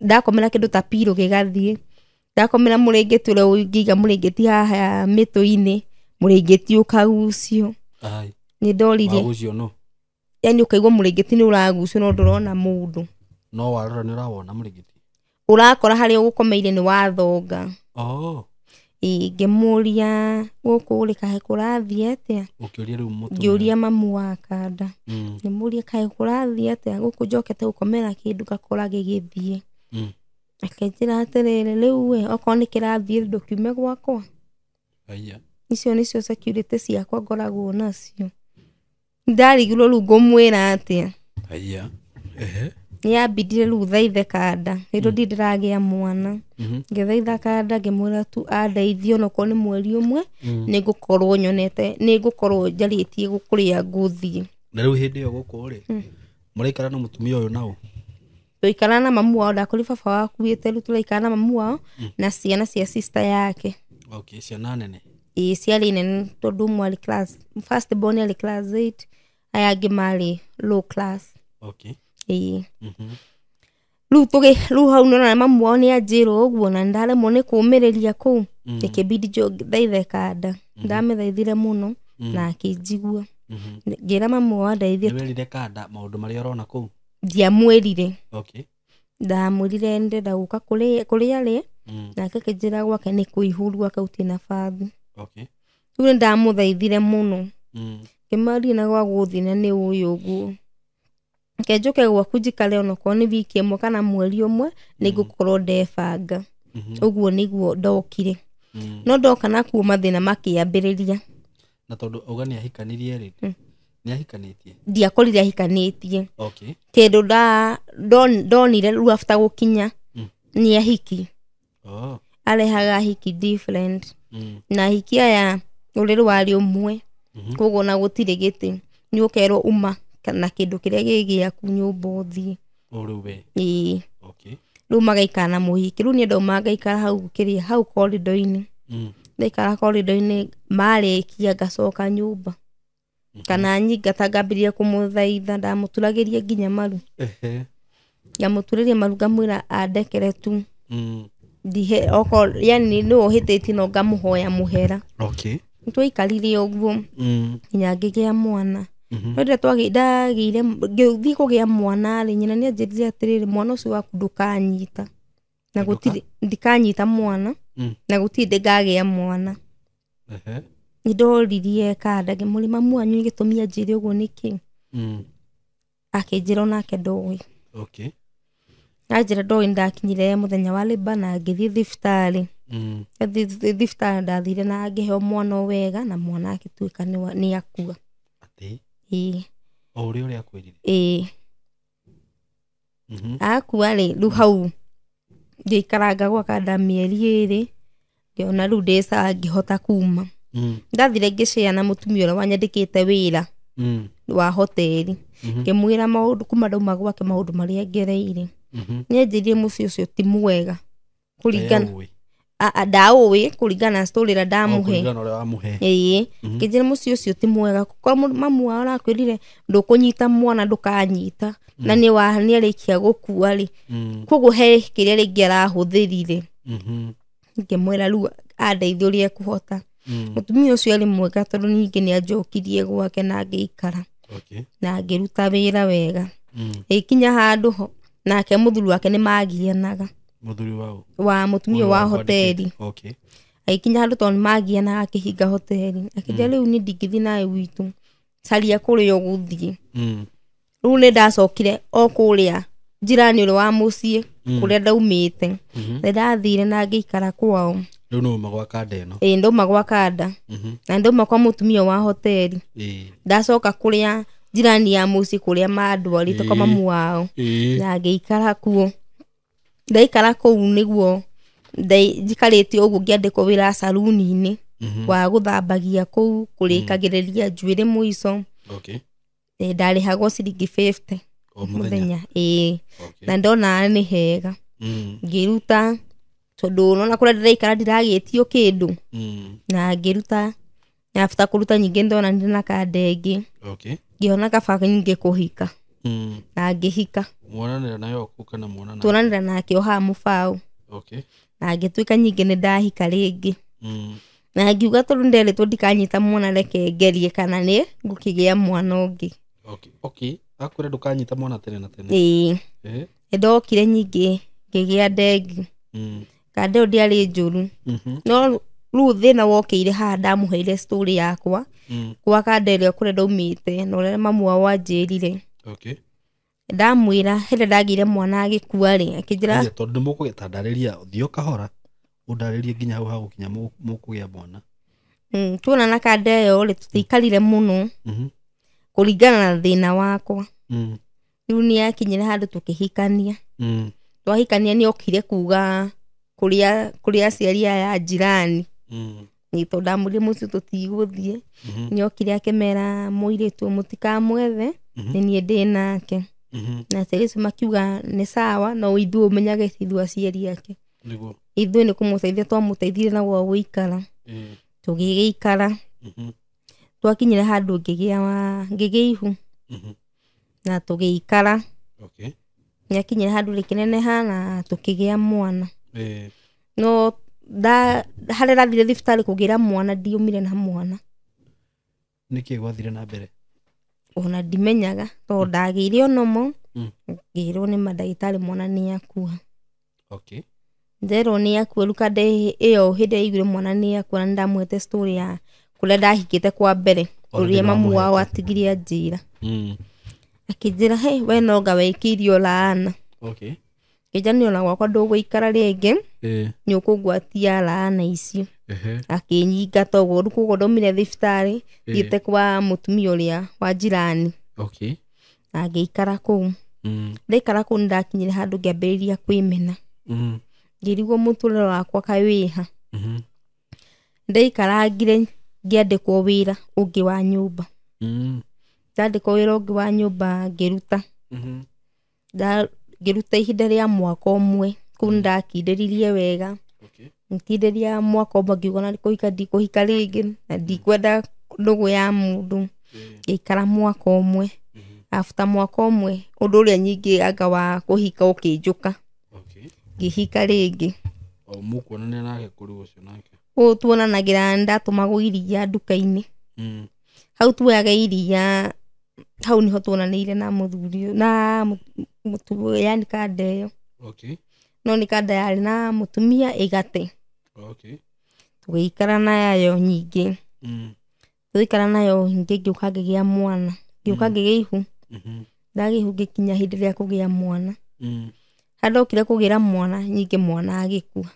Ndakomera kĩndũ ta pillow gĩgathiĩ. Ndakomera mũrĩngĩti ũrĩa ũngĩiga mũrĩngĩti haha mĩtũ-inĩ, mũrĩngĩti ũkagucio. Nĩndoririe. Wagucio nũ? Yaani ũkaigua mũrĩngĩti nĩ ũragucio no ndũrona mũndũ. No warora nĩ ũrawona mũrĩngĩti? Ũrakora harĩa ũgũkomeire nĩ wathonga. Ĩĩ, ngĩmũria gũkũ rĩ kaĩ kũrathiĩ atĩa? Ũkĩũria rĩu mũtumia. Ngĩũria mamu wa kanda. Ngĩmũria kaĩ kũrathiĩ atĩa gũkũ njokete gũkomera kĩndũ ngakora gĩgĩthiĩ. Akĩnjĩra atĩrĩrĩ, rĩu we okorwo nĩ kĩrathiĩ ndũkiume gwakwa. Icio nĩcio security ciakwa ngoragwo nacio. Ndarigirwo rĩu ngũmwĩra atĩa. Nĩambindire rĩu thaithe kanda, nĩ tondũ ndirĩ ndĩragĩa mwana. Ngĩthaitha kanda ngĩmwĩra tu andeithie onokorwo nĩ mweri ũmwe, nĩngũkorwo nyonete, nĩngũkorwo njarĩtie kũrĩa ngũthiĩ. Na rĩu hĩndĩ ĩyo gũkũ rĩ, mũraikara na mũtumia ũyũ naũ? Tũikara na mamu wao, ndakũrĩ baba wakuĩte, rĩu tũraikara na mamu wao na ciana cia sister yake. Ciana nene? Ĩĩ, ciarĩ nene tondũ ũmwe arĩ class, first born arĩ class 8, aya angĩ marĩ low class. Ĩĩ. Rĩu hau nĩũrona mamu wao nĩanjĩra ũguo na nĩndaremwo nĩ kũũmĩrĩria kũu. Ĩkĩmbidi thaithe kanda. Ndamĩthaithire mũno na akĩnjigua. Ngĩra mamu wao andeithie. Nĩwerire kanda maũndũ marĩa ũrona kũu? Ndiamwĩrire. Ndamwĩrire ndĩrenda gũka kũrĩa arĩ, nake akĩnjĩra gwake nĩ kũihũru, gwake gũtirĩ na bathi. Rĩu nĩndamũthaithire mũno. Ngĩmwĩra na gwa gũthiĩ na nĩ ũyũ ũguo. Reke njũke gwaku njikare onokorwo nĩ wiki ĩmwe kana mweri ũmwe, nĩngũkorwo ndebanga. Ũguo nĩguo ndokire. No ndoka nakuo mathĩna makĩambĩrĩria. Na tondũ auga nĩahikanirie rĩ, nĩahikanĩtie? Ndiakorire ahikanĩtie. Kĩndũ ndonire rĩu after gũkinya, nĩ ahiki. Arehaga ahiki different. Na ahiki aya ũrĩrĩ warĩ ũmwe, koguo ona gũtirĩ gĩtĩ. Nĩ ũkerwo uma na kĩndũ kĩrĩa gĩ gĩaku nyũmba ũthiĩ. Rĩu we. Ĩĩ. Rĩu magaikara na mũhiki. Rĩu niĩ ndauma ngaikara hau kĩrĩa, hau corridor-inĩ. Ndaikara corridor-inĩ marĩkia ngacoka nyũmba. Kana nyingata ngambĩrĩria kũmũthaitha, ndamũturagĩria nginya maru. Ngamũturĩria maru ngamwĩra andekere tu. Ndihe, okorwo, yani nĩwe ũhĩtĩtie no ngamũhoya mũhera. Twaikarire ũguo nginya ngĩgĩa mwana. No rĩrĩa ndagĩire ngĩthiĩ kũgĩa mwana rĩ, nyina nĩ anjĩrire atĩrĩrĩ, mwana ũcio waku ndũkanyita. Na gũtirĩ ndikanyita mwana na gũtirĩ ndĩngagĩa mwana. Nĩ ndoririe kanda ngĩmũria mamu wanyu gĩtũmi anjĩre ũguo nĩkĩ. Akĩnjĩra onake ndoĩ. Okay. Anjĩra ndoĩ nĩndakinyire mũthenya wa labour na ngĩthiĩ thibitarĩ. Ndathiĩ thibitarĩ ndathire na ngĩheo mwana o wega na mwana agĩtuĩka nĩ akua. Atĩ? Ĩĩ. O ũrĩa ũrĩa akwĩrire? Ĩĩ. Akua rĩ, rĩu hau ngĩikaranga gwa kanda mĩeri 2 ngĩona rĩu ndĩ sawa ngĩhota kuma. Ndathire ngĩcea na mũtumia ũrĩa wanyandĩkĩte wĩra wa hoteli. Ngĩmwĩra maũndũ kuma ndauma gwake maũndũ marĩa ngereire. Nĩanjĩrire mũciĩ ũcio ti mwega. Kũringana ndaũĩ kũringana na story ĩrĩa ndamũhe. Kũringana na ũrĩa wamũhe. Ĩĩ. Ngĩnjĩra mũciĩ ũcio ti mwega. Korwo mamu wao arakwĩrire ndũkũnyita mwana ndũkanyita. Na nĩarĩkia gũkua rĩ. Koguo he kĩrĩa rĩngĩ arahũthĩrire. Ngĩmwĩra rĩu andeithie ũrĩa ekũhota. Mũtumia ũcio arĩ mwega tondũ ningĩ nĩanjokirie gwake na ngĩikara. Na ngĩruta wĩra wega. Ĩkinya handũ ho nake mũthuri wake nĩmagianaga. Mũthuri wa Wa mũtumia wa hoteli. Agĩkinya handũ tondũ nĩmagianaga akĩhinga hoteli. Akĩnjĩra rĩu niĩ ndingĩthiĩ nawe gwitũ. Caria kũrĩa ũgũthiĩ. Rĩu nĩndacokire o kũrĩa njirani ũrĩa wa mũciĩ kũrĩa ndaumĩte. Nĩndathire na ngĩikara kwao. Rĩu nĩ uma gwa kanda ĩno? Ĩĩ, ndauma gwa kanda. Na ndauma kwa mũtumia wa hoteli. Ndacoka kũrĩa jirani ya mũciĩ kũrĩa mandwarĩte kwa mamu wao. Na ngĩikara kuo. Ndaikara kũu nĩguo njikarĩte ũguo ngĩandĩkwo wĩra saruni-inĩ wa gũthambagia kũu, kũrĩkagĩrĩria njuĩrĩ mũico. Ndarĩhagwo ciringi 50 O mũthenya. Ĩĩ. Na ndona nĩ hega. Ngĩruta tondũ ũrona kũrĩa ndĩraikara ndiragĩtio kĩndũ. Na ngĩruta, na after kũruta nyingĩ ndona ndĩ na kanda ĩngĩ. Ngĩona kaba nyingĩ kũhika. Na ngĩhika. Muonanĩra nayo kũ kana muonana? Tuonanĩra nake o haha mũbaũ. Na ngĩtuĩka nyingĩ nĩ ndahika rĩngĩ. Na ngiuga tondũ nderĩtwo ndikanyita mwana reke ngerie kana nĩ ngũkĩgĩa mwana ũngĩ. Akwĩra ndũkanyita mwana tene na tene. Ĩĩ. Nĩndokire nyingĩ ngĩgĩa ndengi. Kanda ĩyo ndĩarĩ njũru. No rĩu thĩna wokĩire haha ndamũheire story yakwa. Gwa kanda ĩrĩa kũrĩa ndaumĩte na ũrĩa mamu wao anjĩrire. Ndamwĩra hĩndĩ ndagĩire mwana agĩkua rĩ, akĩnjĩra tondũ nĩ mũkũgĩa, ta ndarĩria, thiĩ o kahora, ũndarĩrie nginya hau hagũkinya mũkũgĩa mwana. Tuona na kanda ĩyo rĩ, tũtiikarire mũno. Kũringana na thĩna wakwa. Rĩu nĩakinyire handũ tũkĩhikania. Twahikania nĩokire kuga kũrĩa aciari aya jirani. Nĩ tondũ ndamwĩrire mũciĩ tũtigũthiĩ. Nĩokire akĩmera mũirĩtu mũtikamwethe, nĩ niĩ ndĩ nake. Na aciari acio makiuga nĩ sawa, no ithuĩ ũmenyage ti ithuĩ aciari ake. Ithuĩ nĩ kũmũteithia twamũteithirie na gwa gũikara. Tũgĩgĩikara. Twakinyire handũ ngĩgĩa ihu. Na tũgĩikara. Nĩakinyire handũ rĩkĩneneha na tũkĩgĩa mwana. No harĩa ndathire thibitarĩ kũgĩra mwana ndiumire na mwana. Nĩkĩ gwathire na mbere? Ona ndimenyaga tondũ ndagĩire onomo, ngĩrwo nĩ mandagĩtarĩ mwana nĩakua. Nderwo nĩakua, rĩu kanda ĩyo hĩndĩ ĩrĩa aiguire mwana nĩakua na nĩndamũhete story ya kũrĩa ndahikĩte kwa mbere, Already ũrĩa mamu wao nĩwamũhete. atigire anjĩra. Akĩnjĩra, hey, we no nga wekĩirio laana. Ngĩnjĩra niĩ ona gwakwa ndũgũikara rĩngĩ, nĩ ũkũngwatia laana icio. Akĩnyingata ũguo, rĩu koguo ndaumire thibitarĩ, thiĩte kwa mũtumia ũrĩa wa jirani. Na ngĩikara kũu. Ndaikara kũu nĩndakinyire handũ ngĩambĩrĩria kwĩmena. Ngĩrigwo mũtũrĩre wakwa kaĩ wĩha. Ndaikarangire ngĩandĩkwo wĩra ũngĩ wa nyũmba. Ndandĩkwo wĩra ũngĩ wa nyũmba ngĩruta. Ngĩruta ihinda rĩa mwaka ũmwe. Kũu nĩndakindĩririe wega. Ngĩkindĩria mwaka ũmwe ngiuga ona kũhika ndikũhika rĩngĩ na ndikwenda ndũgũ ya mũndũ. Ngĩikara mwaka ũmwe. After mwaka ũmwe ũndũ ũrĩa nyingĩ anga wa kũhika ũkĩnjũka. Ngĩhika rĩngĩ. O mũkuonania nake kũrĩ ũcio nake? Ũũ tuonanagĩra ndatũmagwo iria nduka-inĩ. Hau tuoyaga iria hau niho tuonanĩire na mũthuri na mũtumia yani kanda ĩyo. Okay. No nĩ kanda yarĩ na mũtumia ĩgate. Okay. Tũgĩikara nayo nyingĩ. Tũgĩikara nayo nyingĩ ngĩũka ngĩgĩa mwana. Ngĩũka ngĩgĩa ihu. Ndagĩa ihu ngĩkinya hĩndĩ ĩrĩa kũgĩa mwana. Handokire kũgĩra mwana nyingĩ mwana agĩkua.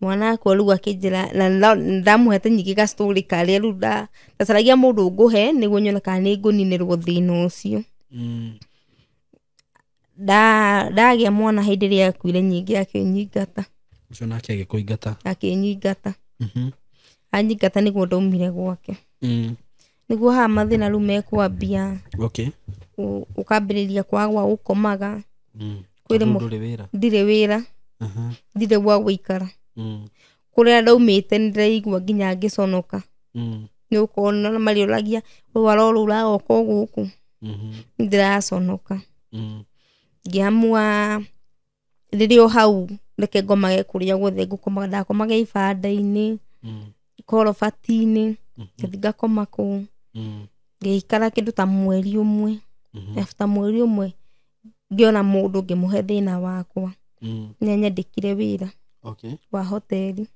Mwana akua rĩu akĩnjĩra na ndamũhete nyingĩ ga story karĩa rĩu ndacaragia mũndũ ngũhe nĩguo nyone kana nĩ ngũninĩrwo thĩna ũcio. Ndagĩa mwana hĩndĩ ĩrĩa akuire nyingĩ akĩnyingata. Ũcio nake agĩkũingata. Akĩnyingata. Anyingata nĩguo ndaumire gwake. Nĩguo haha mathĩna rĩu mekwambia. Okay. Ũkambĩrĩria kwaga gwa gũkomaga. Ndirĩ wĩra. Ndirĩ gwa gũikara. Kũrĩa ndaumĩte nĩndĩraigua nginya ngĩconoka. Nĩ ũkona marĩũragia rwaro rũu rũragoka o gũkũ. Nĩndĩraconoka. Ngĩamua rĩrĩa o hau reke ngomage kũrĩa guothe ngũkomaga. Ndakomaga ibanda-inĩ, korobati-inĩ, ngathiĩ ngakoma kũu. Ngĩikara kĩndũ ta mweri ũmwe. After mweri ũmwe ngĩona mũndũ ngĩmũhe thĩna wakwa. Nĩanyandĩkire wĩra. Okay. Wa hoteli.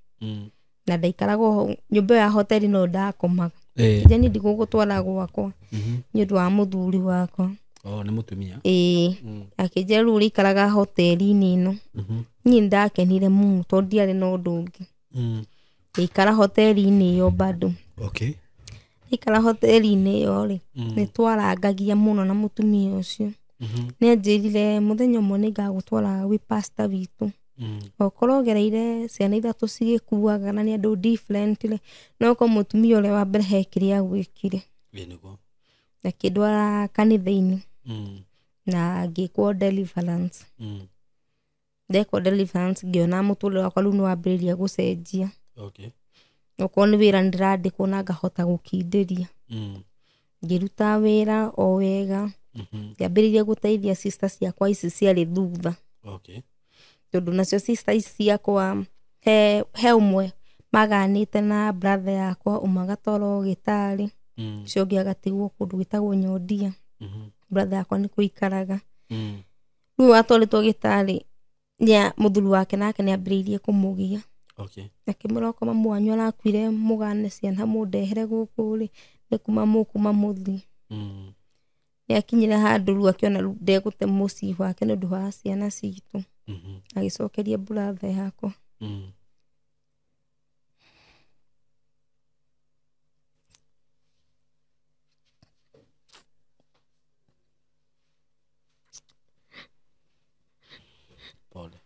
Na ndaikaraga o nyũmba ya hoteli no ndakomaga. Njani ndigũgũtwara gwakwa nĩ ũndũ wa mũthuri wakwa. Oh, nĩ mũtumia. Ĩĩ. Akĩnjĩra rĩu ũrĩikaraga hoteli-inĩ ĩno. Niĩ nĩndakenire mũno tondũ ndiarĩ na ũndũ ũngĩ. Ngĩikara hoteli-inĩ ĩyo bado. Okay. Ndaikara hoteli-inĩ ĩyo rĩ, nĩtwarangagia mũno na mũtumia ũcio. Nĩanjĩrire mũthenya ũmwe nĩngagũtwara gwĩ pastor witũ. Okorwo ũgereire ciana ithatũ cigĩkuaga na nĩ andũ different rĩ, no korwo mũtumia ũrĩa wa mbere he kĩrĩa agwĩkire. Nĩguo. Akĩndwara kanitha-inĩ. Na ngĩkwo deliverance. Ndekwo deliverance ngĩona mũtũrĩre wakwa rĩu nĩwambĩrĩria gũcenjia. Okay. Okorwo nĩ wĩra nĩndĩrandĩkwo na ngahota gũkindĩria. Ngĩruta wĩra o wega. Ngĩambĩrĩria gũteithia sister ciakwa ici ciarĩ thutha. Okay. Tondũ nacio sister ici ciakwa he ũmwe maganĩte na brother yakwa, ũmwe agatwarwo gĩtarĩ, ũcio ũngĩ agatigwo kũndũ gwĩtagwo Nyondia. Brother yakwa nĩ kũikaraga. Rĩu atwarĩtwo gĩtarĩ mũthuri wake nake nĩambĩrĩirie kũmũgia. Okay. Akĩmwĩra okorwo mamu wanyu arakuire mũgane ciana mũndehere gũkũ rĩ, nĩ kuma mũkuma mũthiĩ. Nĩakinyire handũ rĩu akĩona rĩu ndegũte mũciĩ wake nĩ ũndũ wa ciana citũ. Agĩcokeria brother yakwa. Pole.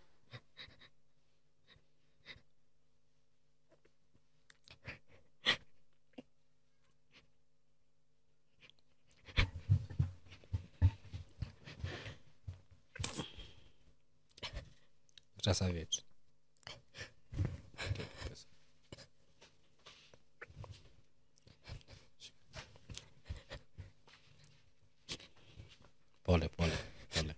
Just have it. Pole, pole, pole.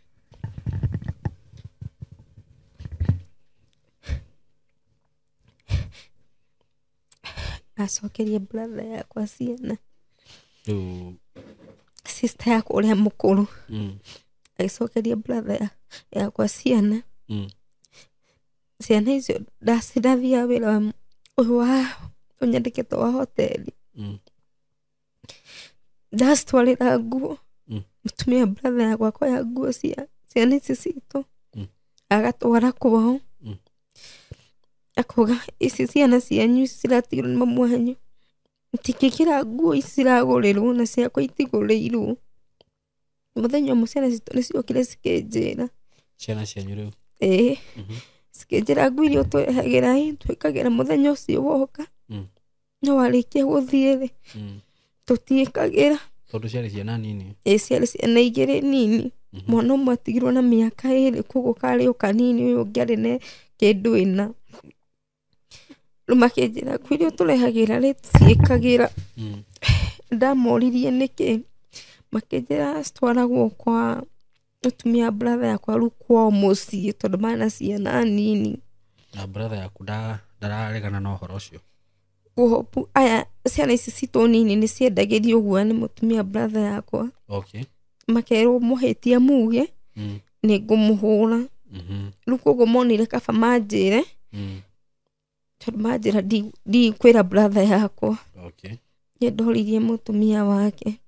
Acokeria brother yakwa ciana. Sister yakwa ũrĩa mũkũrũ. Agĩcokeria brother yakwa ciana. Ciana icio ndacirathiaga wĩra ũyũ wa ũnyandĩkĩtwo wa hoteli. Ndacitwarĩra nguo. Mũtumia brother yakwa akoya nguo cia ciana ici citũ. Agatwara kwao. Akauga ici ciana cianyu ici ciratigirwo nĩ mamu wanyu. Itingĩkĩra nguo ici ciragũrĩrwo na ciakwa itigũrĩirwo. Mũthenya ũmwe ciana citũ nĩciokire cikĩnjĩra. Ciana cianyu rĩu? Ĩĩ. Cikĩnjĩra nguo iria ũtũrehagĩra ĩ twĩkagĩra mũthenya ũcio woka. No warĩkia gũthiĩ rĩ, tũtiĩkagĩra. Tondũ ciarĩ ciana nini? Ĩĩ ciarĩ ciana igĩrĩ nini. Mwana ũmwe atigirwo na mĩaka ĩrĩ koguo karĩ o kanini, ũyũ ũngĩ arĩ na kĩndũ ĩna. Rĩu makĩnjĩra nguo iria ũtũrehagĩra rĩ tũtiĩkagĩra. Ndamoririe nĩkĩ, makĩnjĩra citwaragwo kwa mũtumia brother yakwa rĩu kwao mũciĩ tondũ marĩ na ciana nini. Na brother yaku Ndararegana na ũhoro ũcio. Kũhopu aya ciana ici citũ nini nĩ ciendagĩrio guoya nĩ mũtumia brother yakwa. Okay. Makerwo mũhĩtia muge nĩ ngũmũhũra. Rĩu koguo monire kaba manjĩre tondũ manjĩra ndikwĩra brother yakwa. Okay. Nĩ ndoririe mũtumia wake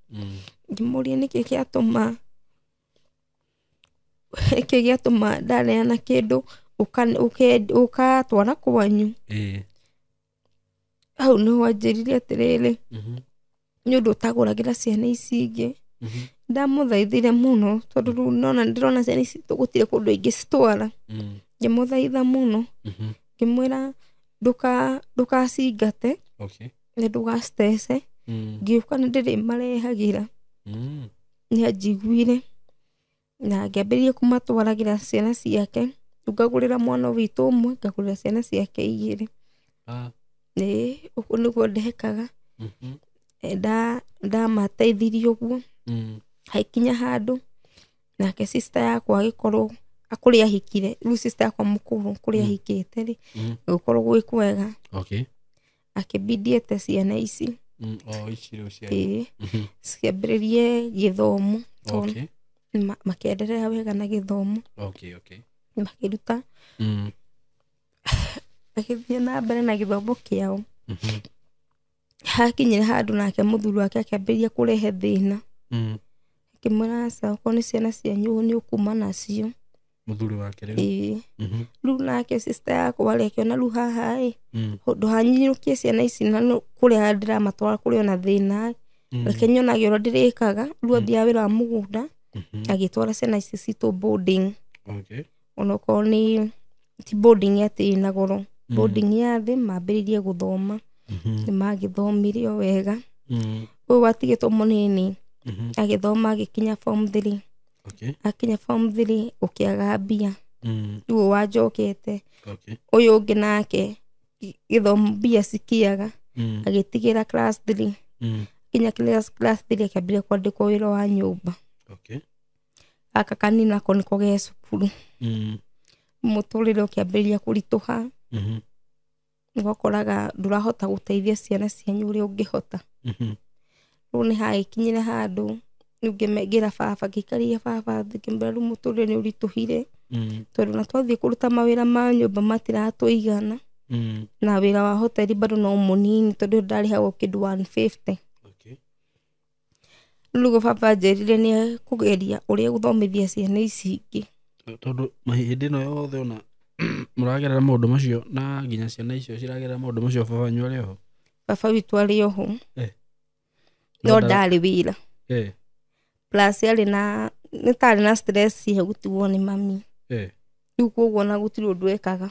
ngĩmũria nĩkĩ gĩatũma ndaneana kĩndũ ũkatwara kwanyu. Hau nĩho anjĩrire atĩrĩrĩ, nĩ ũndũ ũtagũragĩra ciana ici ingĩ. Ndamũthaithire mũno tondũ rĩu nona ndĩrona ciana ici gũtirĩ kũndũ ingĩcitwara. Ngĩmũthaitha mũno ngĩmwĩra ndũkacingate na ndũgacitece. Ngĩũka nĩ ndĩrĩmarehagĩra. Nĩ anjiguire na ngĩambĩrĩria kũmatwaragĩra ciana ciake. Rĩu ngagũrĩra mwana witũ ũmwe, ngagũrĩra ciana ciake igĩrĩ. Ĩĩ, ũguo nĩguo ndekaga. Ndamateithirie ũguo. Hagĩkinya handũ nake sister yakwa agĩkorwo kũrĩa ahikire, rĩu sister yakwa mũkũrũ kũrĩa ahikĩte rĩ, gũkorwo gwĩ kwega. Okay. Akĩbidi ciana ici. O ici rĩu cianyu. Ĩĩ, ciambĩrĩrie gĩthomo. Okay. Makĩenderea wega na gĩthomo. Okay, okay. Makĩruta. Agĩthiĩ na mbere na gĩthomo kĩao. Hakinyire handũ nake mũthuri wake akĩambĩrĩria kũrehe thĩna. Akĩmwĩra aca, okorwo nĩ ciana cianyu nĩ ũkuma nacio. Mũthuri wake rĩu. Ĩĩ. Rĩu nake sister yakwa rĩ akĩona rĩu haha ĩ, ndũhanyinyũkie ciana ici na kũrĩa ndĩramatwara kũrĩ ona thĩna. Reke nyonage ũrĩa ndĩrĩkaga. Rĩu athiaga wĩra wa mũgũnda agĩtwara ciana ici citũ boarding. Okay. Onokorwo nĩ ti boarding atĩ ĩna goro, boarding ya thĩ mambĩrĩrie gũthoma. Nĩ magĩthomire o wega. Ũyũ watigĩtwo mũnini agĩthoma agĩkinya form 3. Okay. Akinya form 3 ũkĩaga mbia. Rĩu ũyũ wanjokete. Okay. Ũyũ ũngĩ nake gĩthomo mbia cikĩaga. Agĩtigĩra class 3. Kinya class 3 akĩambĩrĩria kwandĩkwo wĩra wa nyũmba. Okay. Gaka kanini nako nĩko ge cukuru. Mũtũrĩre ũkĩambĩrĩria kũritũha. Ũgakoraga ndũrahota gũteithia ciana cianyu ũrĩa ũngĩhota. Rĩu nĩ hagĩkinyire handũ rĩu ngĩra baba, ngĩikaria baba thĩ ngĩmwĩra rĩu mũtũrĩre nĩ ũritũhire. Tondũ na twathiĩ kũruta mawĩra ma nyũmba matiratũigana. Na wĩra wa hoteli bado no mũnini tondũ ndarĩhagwo kĩndũ 150. Okay. Rĩu nĩguo baba anjĩrire nĩ ekũgeria ũrĩa gũthomithia ciana ici ingĩ. Tondũ hĩndĩ ĩno yothe ona mũragerera maũndũ macio na nginya ciana icio ciragerera maũndũ macio baba wanyu arĩ oho? Baba witũ arĩ oho. No ndarĩ wĩra. Plus arĩ na nĩ tarĩ na stress ya gũtigwo nĩ mami. Rĩu koguo ona gũtirĩ ũndũ ekaga.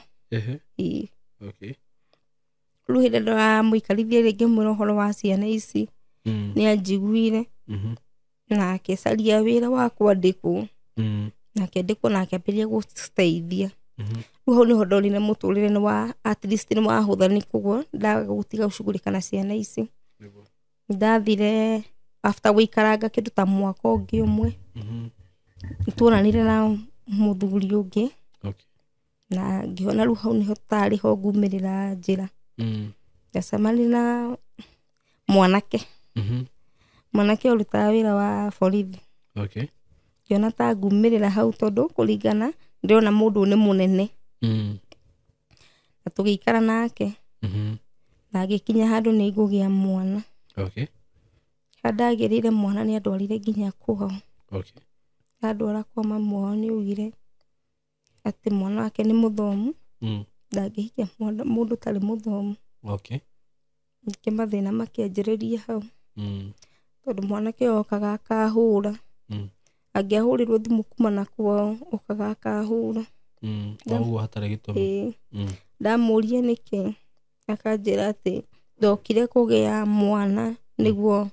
Ĩĩ. Okay. Rĩu hĩndĩ ĩrĩa ndĩramũikarithia rĩngĩ ngĩmwĩra ũhoro wa ciana ici, nĩ anjiguire. Na akĩcaria wĩra wa kwandĩkwo. Na akĩandĩkwo na akĩambĩrĩria gũciteithia. Rĩu hau nĩho ndonire mũtũrĩre nĩ wa at least nĩ wahũtha nĩ koguo ndaga gũtiga gũcugurĩka na ciana ici. Ndathire after gũikaranga kĩndũ ta mwaka ũngĩ ũmwe. Nĩtuonanire na mũthuri ũngĩ. Okay. Na ngĩona rĩu hau nĩho tarĩ ho ngumĩrĩra njĩra. Ngacemania na mwanake. Mwanake ũrutaga wĩra wa borithi. Okay. Ngĩona ta ngumĩrĩra hau tondũ kũringana ndĩrona mũndũ nĩ mũnene. Na tũgĩikara nake. Na agĩkinya handũ nĩ ngũgĩa mwana. Okay. Handagĩrĩire mwana nĩ andwarire nginya kwao. Okay. Andwara kwa mamu wao nĩ augire atĩ mwana wake nĩ mũthomu. Ndangĩhikia mũndũ ũtarĩ mũthomu. Okay. Ningĩ mathĩna makĩanjĩrĩria hau. Tondũ mwanake ũyũ okaga akahũra. Angĩahũrĩrwo thimũ kuma na kwao okaga akahũra. Ũguo hatarĩ gĩtũmi. Ndamũria nĩkĩ akanjĩra atĩ ndokire kũgĩa mwana nĩguo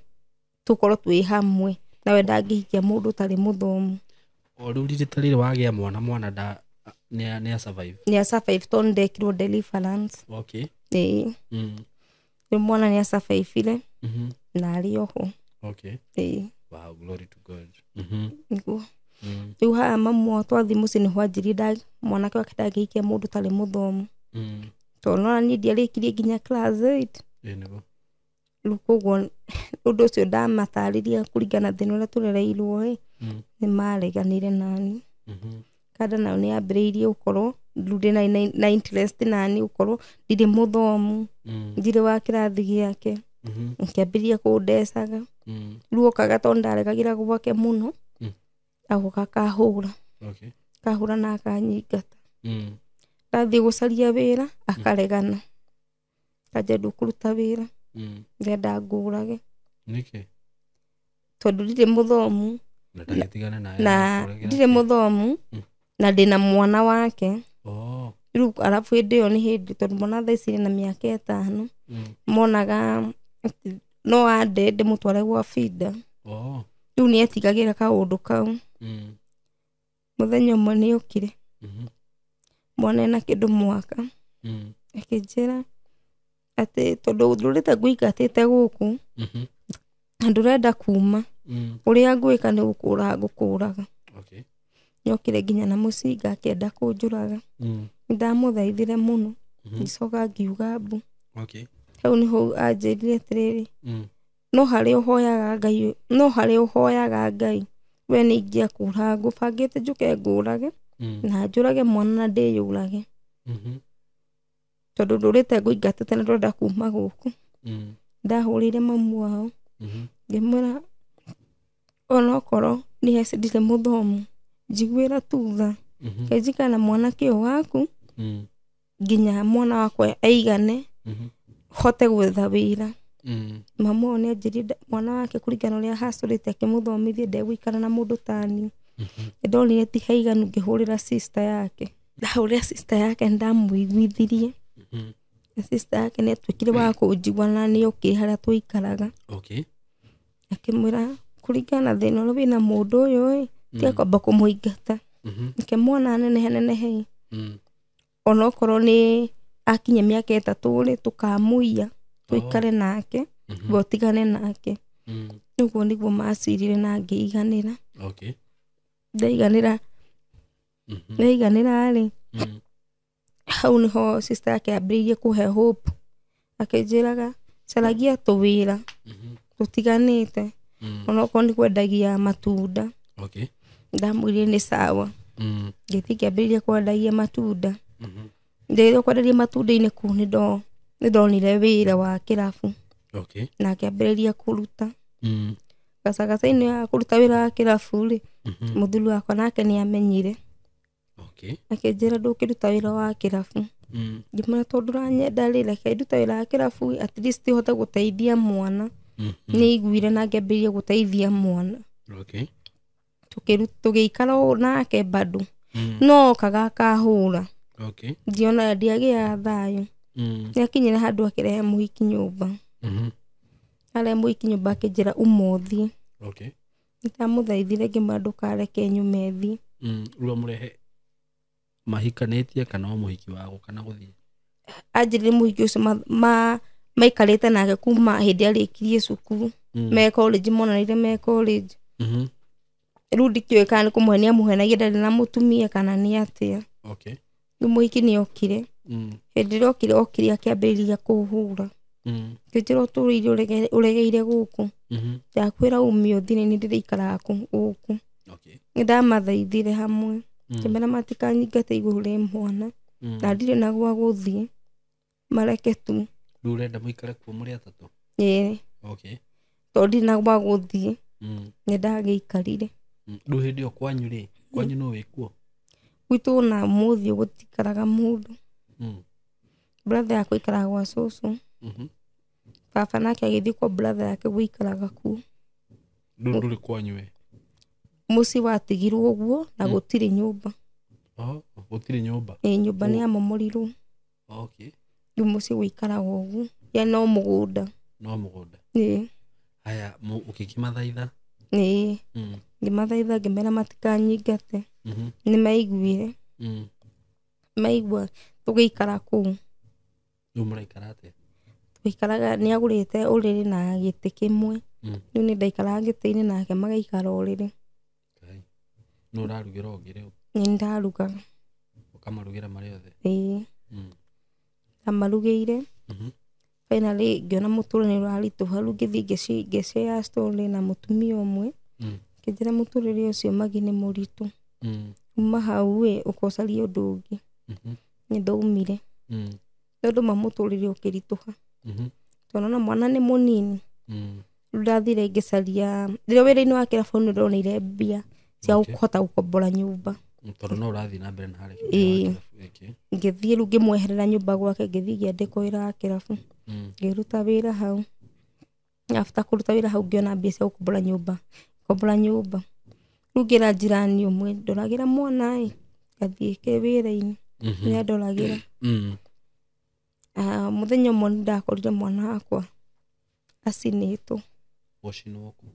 tũkorwo twĩ hamwe nawe ndangĩhikia mũndũ ũtarĩ mũthomu. O rĩu rita rĩrĩ wagĩa mwana, mwana nda nĩ a survive. Nĩ a survive tondũ ndekirwo deliverance. Okay. Ĩĩ. Rĩu mwana nĩ a survive-ire na arĩ oho. Okay. Ĩĩ. Wow, glory to God. Nĩguo. Rĩu haha mamu wao twathiĩ mũciĩ nĩho anjĩrire mwanake wake ndangĩhikia mũndũ ũtarĩ mũthomu. Tondũ nona niĩ ndiarĩkirie nginya class 8. Ĩĩ nĩguo. Rĩu koguo ũndũ ũcio ndamatarĩria kũringana na thĩna ũrĩa tũrereirwo ĩ, nĩ mareganire nani. Kanda nayo nĩ yambĩrĩirie gũkorwo rĩu ndĩ na interest nani, gũkorwo ndirĩ mũthomu, ndirĩ wa kĩrathi gĩake. Akĩambĩrĩria kũndecaga. Rĩu okaga tondũ ndaregagĩra gwake mũno, agoka akahũra. Akahũra na akanyingata. Ndathiĩ gũcaria wĩra akaregana. Kanja ndũkũruta wĩra, ndĩrenda ngũrage. Nĩkĩ? Tondũ ndirĩ mũthomu. Na ndagĩtigane nawe Na akũregera ndirĩ atĩa? mũthomu na ndĩna mwana wake. Rĩu arabu hĩndĩ ĩyo nĩ hĩndĩ tondũ mwana thaa ici na mĩaka 5. Monaga no ande ndĩmũtware gwa binda. Rĩu nĩ etigagĩra kaũndũ kau. Mũthenya ũmwe nĩ okire. Mwana ena kĩndũ mwaka. Akĩnjĩra atĩ tondũ ndũrĩte ngũingatĩte gũkũ, na ndũrenda kuma, ũrĩa ngwĩka nĩ gũkũraga ngũkũraga. Nĩokire nginya na mũcinga akĩenda kũnjũraga. Nĩndamũthaithire mũno, ngĩcoka ngiuga mbu. Hau nĩho anjĩrire atĩrĩrĩ, no harĩa ũhoyaga Ngai, no harĩa ũhoyaga Ngai, we nĩ ingĩakũraga ngũbangĩte njũke ngũrage, na njũrage mwana na ndĩyũrage. Tondũ ndũrĩte ngũingatĩte na ndũrenda kuma gũkũ. Ndahũrĩire mamu wao, ngĩmwĩra onokorwo nĩ heci ndirĩ mũthomu, njiguĩra tu tha. Kenjikara na mwanake ũyũ waku, nginya mwana wakwa aigane, hote gwetha wĩra. Mamu wao nĩ anjĩrire mwana wake kũringana na ũrĩa hacũrĩte akĩmũthomithia ndegũikara na mũndũ tani. Nĩndonire ti haiganu ngĩhũrĩra sister yake. Ndahũrĩra sister yake nĩndamũiguithirie. Na sister yake nĩatuĩkire wa kũnjigua na nĩokire harĩa twaikaraga. Akĩmwĩra kũringana na thĩna ũrĩa wĩna mũndũ ũyũ ĩ, tiga kwamba kũmũingata. Reke mwana anenehe nenehe. Onokorwo nĩ akinyia mĩaka 3 rĩ, tũkamũiya tũikare nake, we ũtigane nake. Ũguo nĩguo macirire na ngĩiganĩra. Ndaiganĩra, ndaiganĩra rĩ, hau nĩho sister yake ambĩrĩirie kũhe hope. Akĩnjĩraga caragia tũwĩra tũtiganĩte, onokorwo nĩ kwendagia matunda. Ndamwĩrire nĩ sawa. Ngĩthiĩ ngĩambĩrĩria kwendagia matunda. Rĩrĩa kwendagia matunda-inĩ kũu nĩndonire wĩra wa kĩrabu. Na ngĩambĩrĩria kũruta. Gacagaca-inĩ ya kũruta wĩra wa kĩrabu rĩ, mũthuri wakwa nake nĩamenyire. Akĩnjĩra ndũkĩruta wĩra wa kĩrabu. Ngĩmwĩra tondũ ndũranyenda rĩ, reke ndute wĩra wa kĩrabu at least hote gũteithia mwana. Nĩaiguire na ngĩambĩrĩria gũteithia mwana. Tũgĩikara ũũ nake bado. No okaga akahũra. Ndiona ndiagĩaga thayũ. Nĩakinyire handũ akĩrehe mũhiki nyũmba. Arehe mũhiki nyũmba akĩnjĩra uma ũthiĩ. Nĩndamũthaithire ngĩmwĩra ndũkareke nyume thiĩ. Rĩu amũrehe mahikanĩtie kana o mũhiki wa gũka na gũthiĩ? Anjĩrire mũhiki ũcio maikarĩte nake kuma hĩndĩ arĩkirie cukuru. Me college, monanire me college. Rĩu ndikĩũĩ kana nĩ kũmũhenia amũhenagia ndarĩ na mũtumia kana nĩ atĩa. Rĩu mũhiki nĩokire. Hĩndĩ ĩrĩa okire, okire akĩambĩrĩria kũhũra. Ngĩnjĩra ũtũrĩire ũregeire gũkũ. Ndakwĩra ume ũthiĩ nĩ niĩ ndĩrĩikaraga gũkũ. Nĩndamathaithire hamwe. Ngĩmera matikanyingate igũrũ rĩ mwana. Na ndirĩ na gwa gũthiĩ. Mareke tu. Rĩu ũrenda mũikare kuo mũrĩ atatũ? Ĩĩ. Tondũ ndirĩ na gwa gũthiĩ. Nĩndagĩikarire. Rĩu hĩndĩ ĩyo kwanyu rĩ, kwanyu nũ wĩ kuo? Gwitũ ona ũmũthĩ gũtikaraga mũndũ. Brother yakwa aikaraga gwa cũcũ. Baba nake agĩthiĩ kwa brother yake gũikaraga kuo. Rĩu ndũrĩ kwanyu we? Mũciĩ watigirwo ũguo na gũtirĩ nyũmba. Gũtirĩ nyũmba? Ĩĩ, nyũmba nĩ yamomorirwo. Rĩu mũciĩ gũikaraga ũguo. Ya no mũgũnda. No mũgũnda. Ĩĩ. Haya, ũgĩkĩmathaitha? Ĩĩ. Ngĩmathaitha ngĩmera matikanyingate. Nĩmaiguire. Maigua tũgĩikara kũu. Rĩu mũraikara atĩa? Tũikaraga nĩagũrĩte ũrĩrĩ na gĩtĩ kĩmwe. Rĩu niĩ ndaikaraga gĩtĩ-inĩ nake magaikara ũrĩrĩ. Ngai. Nũ ũrarugĩra ũngĩ rĩu? Nĩ ndarugaga. Ũkamarugĩra marĩ othe? Ĩĩ. Ndamarugĩire. Finally ngĩona mũtũrĩre nĩ ũraritũha, rĩu ngĩthiĩ ngĩshare story na mũtumia ũmwe. Ngĩnjĩra mũtũrĩre ũcio magi nĩ mũritũ. Uma hau ĩ ũkocaria ũndũ ũngĩ. Nĩ ndaumire. Nĩ ũndũ ma mũtũrĩre ũkĩritũha. Tondũ ona mwana nĩ mũnini. Rĩu ndathire ngĩcaria rĩrĩa wĩra-inĩ wa kĩrabu nĩ ndonire mbia cia kũhota gũkombora nyũmba. Tondũ no ũrathiĩ na mbere na harĩa. Ĩĩ. Okay. Ngĩthiĩ rĩu ngĩmweherera nyũmba gwake, ngĩthiĩ ngĩandĩkwo wĩra wa kĩrabu. Ngĩruta wĩra hau. After kũruta wĩra hau ngĩona mbia cia gũkombora nyũmba. Kombora nyũmba. Rĩu ngĩra jirani ũmwe ndoragĩra mwana ĩ, ngathiĩ wĩra-inĩ. Nĩ andoragĩra. Mũthenya ũmwe nĩ ndakorire mwana wakwa acinĩtwo. Gũcinwo kũ?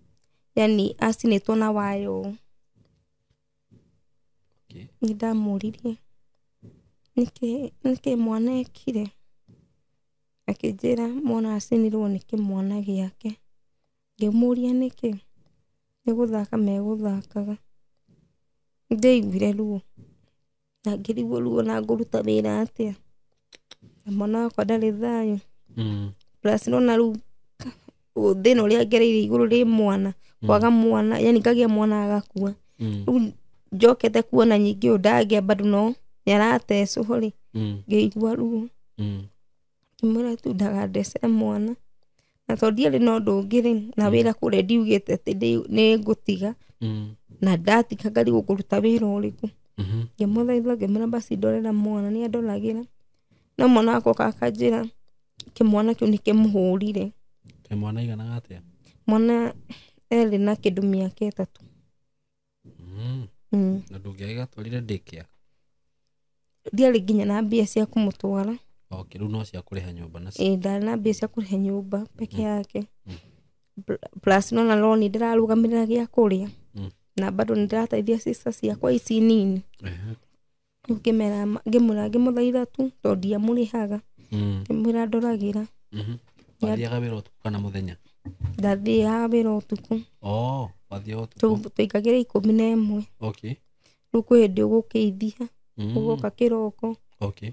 Yani acinĩtwo na waya ũũ. Okay. Nĩ ndamũririe nĩkĩ mwana ekire, akĩnjĩra mwana acinirwo nĩ kĩmwana gĩake. Ngĩmũria nĩkĩ, nĩ gũthaka megũthakaga. Nĩndaiguire ruo na ngĩrigwo ruo na ngũruta wĩra atĩa na mwana wakwa ndarĩ thayũ. Plus nona rĩu thĩna ũrĩa ngereire igũrũ rĩ mwana, kwaga mwana, yani ngagĩa mwana agakua. Rĩu njokete kuona nyingĩ ũyũ ndagĩa bado no nĩaratecwo rĩ, ngĩigua ruo. Ngĩmwĩra tu ndagandecere mwana, na tondũ ndiarĩ na ũndũ ũngĩ rĩ, na wĩra kũrĩa ndiugĩte atĩ nĩ ngũtiga, na ndatiga ngarigwo ngũruta wĩra ũrĩkũ. Ngĩmũthaitha ngĩmwĩra basi ndorera mwana, nĩ andoragĩra. No mwana wakwa oka akanjĩra kĩmwana kĩu nĩ kĩmũhũrire. Kĩmwana aiganaga atĩa? Mwana erĩ na kĩndũ mĩaka 3. Na ndũngĩagĩgatwarire daycare? Ndiarĩ nginya na mbia cia kũmũtwara. Okay, rĩu no cia kũrĩha nyũmba nacio. Ĩĩ, ndarĩ na mbia cia kũrĩha nyũmba peke yake. Plus nona loni ndĩrarũgamĩrĩra gĩa kũrĩa. Na bado nĩndĩrateithia sister ciakwa ici nini. Rĩu ngĩmwĩra ngĩmũthaitha tu tondũ ndiamũrĩhaga. Ngĩmwĩra ndoragĩra. Wathiaga wĩra ũtukũ kana mũthenya? Ndathiaga wĩra ũtukũ. Oh, wathiaga ũtukũ. Twaingagĩra 11. Okay. Rĩu kwĩ hĩndĩ ũgũkĩithia, ũgoka kĩroko. Okay.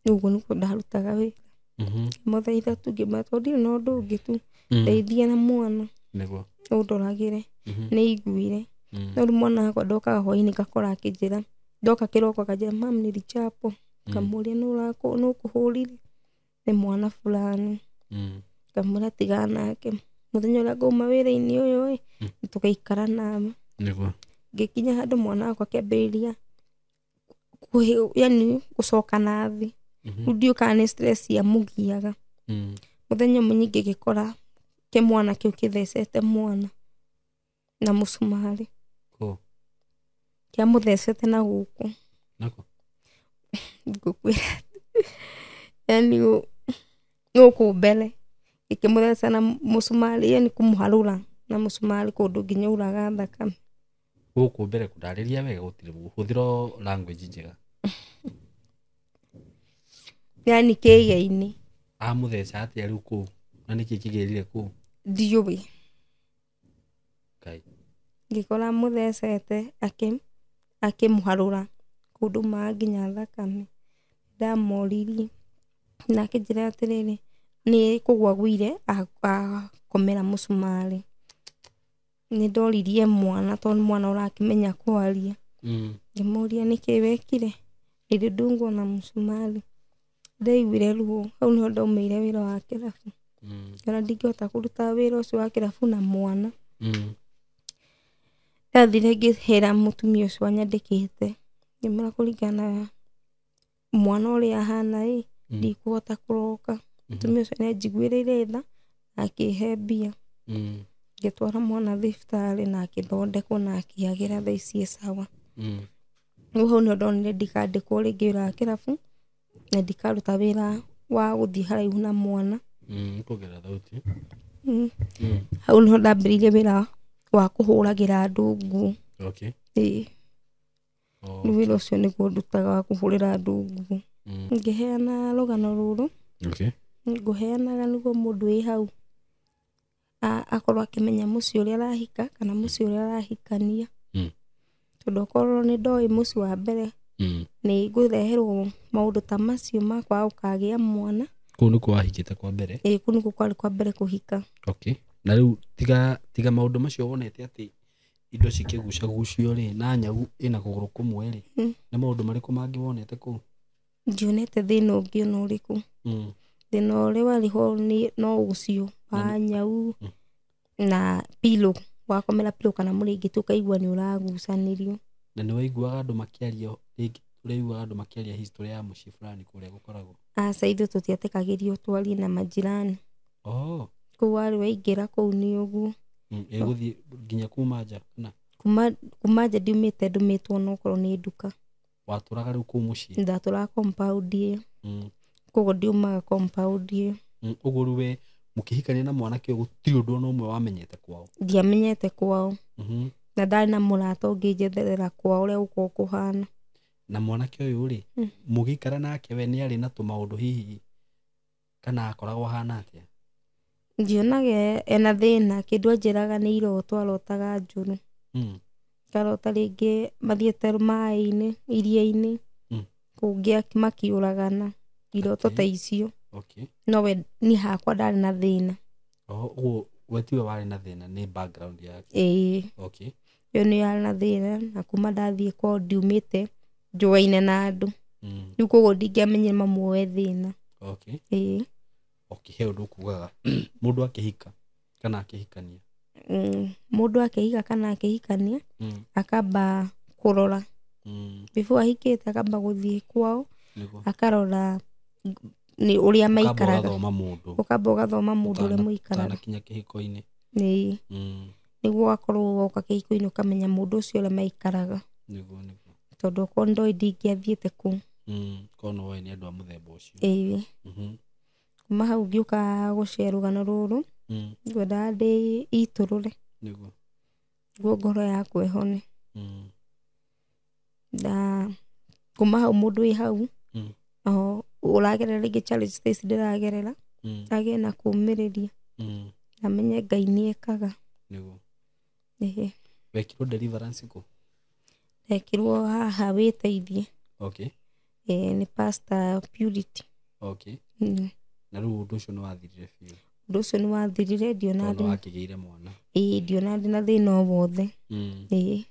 Rĩu ũguo nĩguo ndarutaga wĩra. Ngĩmũthaitha tu ngĩmwĩra tondũ ndirĩ na ũndũ ũngĩ tu, ndeithia na mwana. Nĩguo. Ũndoragĩre. Nĩ aiguire. No rĩu mwana wakwa ndokaga hwainĩ ngakora akĩnjĩra, ndoka kĩroko akanjĩra mam nilichapwo. Ngamũria nũ ũkũhũrire? Nĩ mwana fulani. Ngamwĩra tigana nake. Mũthenya ũrĩa ngauma wĩra-inĩ ũyũ ĩ, tũgaikara nawe. Nĩguo. Ngĩkinya handũ mwana wakwa akĩambĩrĩria yani gũcoka na thĩ. Rĩu ndiũĩ kana nĩ stress yamũgiaga. Mũthenya ũmwe ningĩ ngĩkora kĩmwana kĩu kĩthecete mwana na mũcumarĩ. Kũ? Kĩamũthecete na gũkũ. Nakũ? Ngũkwĩra. Yani gũkũ mbere. Gĩkĩmũtheca na mũcumarĩ, yani kũmũharũra na mũcumarĩ kũndũ nginya uraga thakame. Gũkũ mbere kũndarĩria wega gũtirĩ hũthĩra language njega. Yani kĩĩga-inĩ. Amũtheca atĩa rĩu kũu? Na nĩkĩ kĩgĩrire kũu? Ndiũĩ. Ngai. Ngĩkora mũthecete akĩmũharũra kũndũ ma nginya thakame. Ndamoririe na akĩnjĩra atĩrĩrĩ, nĩ kũgũa agũire akomera mũcumarĩ. Nĩ ndoririe mwana tondũ mwana ũrakĩmenya kwaria. Ngĩmũria nĩkĩ wekire? Nilidungwa na mũcumarĩ. Ndaiguire ruo, hau nĩho ndaumĩire wĩra wa kĩrabu. Ona ndingĩhota kũruta wĩra ũcio wa kĩrabu na mwana. Ndathire ngĩhĩra mũtumia ũcio wanyandĩkĩte, ngĩmwĩra kũringana na mwana ũrĩa ahana ĩ, ndikũhota kũroka. Mũtumia ũcio nĩanjiguĩrĩire tha na akĩhe mbia. Ngĩtwara mwana thibitarĩ na akĩthondekwo na akĩagĩra thaa ici e sawa. Rĩu hau nĩho ndonire ndikandĩkwo rĩngĩ wĩra wa kĩrabu na ndikaruta wĩra wa gũthiĩ haraihu na mwana. Kuongerera thauti. Hau nĩho ndambĩrĩirie wĩra wa kũhũragĩra andũ nguo. Okay. Ĩĩ. Rĩu wĩra ũcio nĩguo ndutaga wa kũhũrĩra andũ nguo. Ngĩheana rũgano rũrũ. Okay. Ngũheanaga nĩguo mũndũ wĩ hau akorwo akĩmenya mũciĩ ũrĩa arahika kana mũciĩ ũrĩa arahikania. Tondũ okorwo nĩ ndoĩ mũciĩ wa mbere Nĩ ngũreherwo maũndũ ta macio ma kwaga gũkagĩa mwana. Kũu nĩkuo wahikĩte kwa mbere? Ĩĩ, kũu nĩkuo kwarĩ kwa mbere kũhika. Okay. Na rĩu tiga maũndũ macio wonete atĩ indo cikĩgucagucio rĩ, na nyau ĩna kũgũrũ kũmwe rĩ, nĩ maũndũ marĩkũ mangĩ wonete kũu? Ndionete thĩna ũngĩ ona ũrĩkũ. Thĩna ũrĩa warĩ ho nĩ no ũcio wa nyau na pillow, wakomera pillow kana mũrĩngĩti ũkaigua nĩ ũragucanĩrio. Na nĩ waiguaga andũ makĩaria rĩngĩ, ũraiguaga andũ makĩaria history ya mũciĩ fulani kũrĩa gũkoragwo? Aca, ithuĩ tũtietĩkagĩrio twarie na majirani. Oh. Kũu warĩ waingĩra kũu nĩ ũguo. Ĩgũthiĩ nginya kuma nja kana? Kuma nja ndiumĩte ndũmĩtwo onokorwo nĩ nduka. Watũraga rĩu kũu mũciĩ? Ndatũraga compound ĩyo. Koguo ndiumaga compound ĩyo. Ũguo rĩu we mũkĩhikania na mwanake ũyũ gũtirĩ ũndũ ona ũmwe wamenyete kwao? Ndiamenyete kwao. Na ndarĩ na mũrata ũngĩnjetherera kwao ũrĩa gũkoragwo kũhana. Na mwanake ũyũ rĩ, mũgĩikara nake we nĩ arĩ na tũmaũndũ hihi kana akoragwo ahana atĩa? Ndionaga ena thĩna, kĩndũ anjĩraga nĩ iroto arotaga njũru. Karota rĩngĩ mathiĩte maĩ-inĩ, iria-inĩ, kũngĩ makĩũragana, iroto ta icio. No we niĩ hakwa ndarĩ na thĩna. Ũguo we tiwe warĩ na thĩna, nĩ background yake? Ĩĩ. Ĩyo nĩyo yarĩ na thĩna, na kuma ndathiĩ kwao ndiumĩte njũaine na andũ. Rĩu koguo ndingĩamenyire mamu e thĩna. Ĩĩ. Okay, he ũndũ ũkugaga mũndũ akĩhika kana akĩhikania? Mũndũ akĩhika kana akĩhikania, akamba kũrora. Before ahikĩte akamba gũthiĩ kwao, akarora nĩ ũrĩa maikaraga. Ũkamba ũgathoma mũndũ. Ũkamba ũgathoma mũndũ ũrĩa mũikaraga. Ũtanakinya kĩhiko-inĩ. Ĩĩ. Nĩguo ũgakorwo woka kĩhiko-inĩ ũkamenya mũndũ ũcio ũrĩa maikaraga. Nĩguo, nĩguo. Tondũ okorwo ndoĩ ndingĩathiĩte kũu. Korwo no woe nĩ andũ a mũthemba ũcio. Ĩĩ. Kuma hau ngĩũka gũcea rũgano rũrũ, ngwendaga ndĩitũrũre. Nĩguo. Nĩguo ngoro yakwa ĩhone. Na kuma hau mũndũ wĩ hau, ũragerera rĩngĩ challenge ta ici ndĩragerera, agĩe na kũũmĩrĩria. Amenye Ngai nĩ ekaga. Nĩguo. Ĩĩ. Wekirwo deliverance kũ? Ndekirwo haha wĩteithie. Ĩĩ, nĩ Pastor Purity. Na rĩu ũndũ ũcio nĩ wathirire biũ? Ũndũ ũcio nĩ wathirire, ndiona Tondũ ndĩ- wakĩgĩire mwana. Ĩĩ, ndiona ndĩ na thĩna o wothe. Ĩĩ.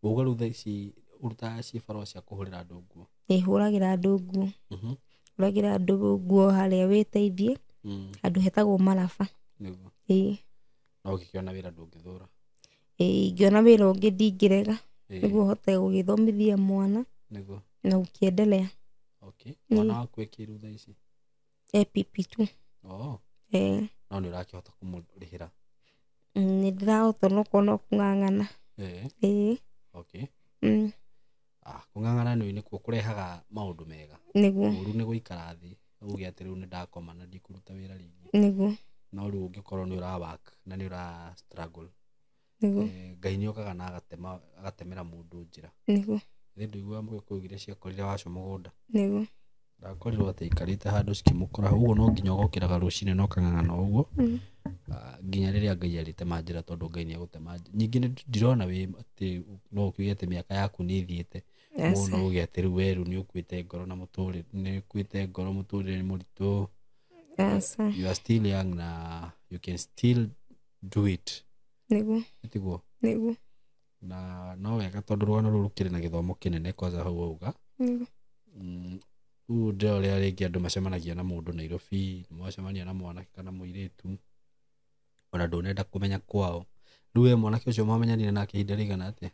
Ũguo rĩu thaa ici ũrutaga cibarũa cia kũhũrĩra andũ nguo? Ĩĩ, hũragĩra andũ nguo. Hũragĩra andũ nguo harĩa wĩteithie, handũ hetagwo Maraba. Nĩguo. Ĩĩ. Na ũngĩkĩona wĩra ndũngĩthũra? Ĩĩ, ingĩona wĩra ũngĩ ndingĩrega. Ĩĩ. Nĩguo hote gũgĩthomithia mwana. Nĩguo. Na gũkĩendelea. Mwana waku ekĩrũ thaa ici? E PP2. Oh. Ĩĩ. No nĩ ũrakĩhota kũmũrĩhĩra? Nĩ ndĩrahota no kuona kũng'ang'ana. Ĩĩ. Ĩĩ. Kũng'ang'ana nĩ nĩkuo kũrehaga maũndũ mega. Nĩguo. Ũru nĩ gũikara thĩ, uge atĩ rĩu nĩ ndakoma na ndikũruta wĩra rĩngĩ. Nĩguo. No rĩu ũngĩkorwo nĩ ũra work na nĩ ũra struggle. Nĩguo. Ngai nĩ okaga na agatemera mũndũ njĩra. Nĩguo. Nĩ ndũiguaga mũgĩkũyũ augire ciakorire waco mũgũnda. Nĩguo. Ndakorirwo atĩ aikarĩte handũ cikĩmũkora, ũguo no nginya ũgokĩraga rũcinĩ na ũkang'ang'ana ũguo. Nginya rĩrĩa Ngai arĩtema njĩra, tondũ Ngai nĩ egũtema njĩra. Ningĩ nĩ ndirona wĩ atĩ no ũkiuge atĩ mĩaka yaku nĩ ĩthiĩte. Yes. Mũno uge atĩ rĩu we rĩu nĩ ũkuĩte ngoro na mũtũrĩre, nĩ ũkuĩte ngoro mũtũrĩre nĩ mũritũ. Yes. You are still young na you can still do it. Nĩguo. Tiguo? Nĩguo. Na no wega tondũ rũgano rũrũ rũkĩrĩ na gĩthomo kĩnene kwanza hau wauga. Nĩguo. Rĩu ndĩrona ũrĩa rĩngĩ andũ macemanagia na mũndũ Nairobi, mwacemania na mwanake kana mũirĩtu, ona ndũnenda kũmenya kwao. Rĩu we mwanake ũcio mwamenyanire nake ihinda rĩigana atĩa?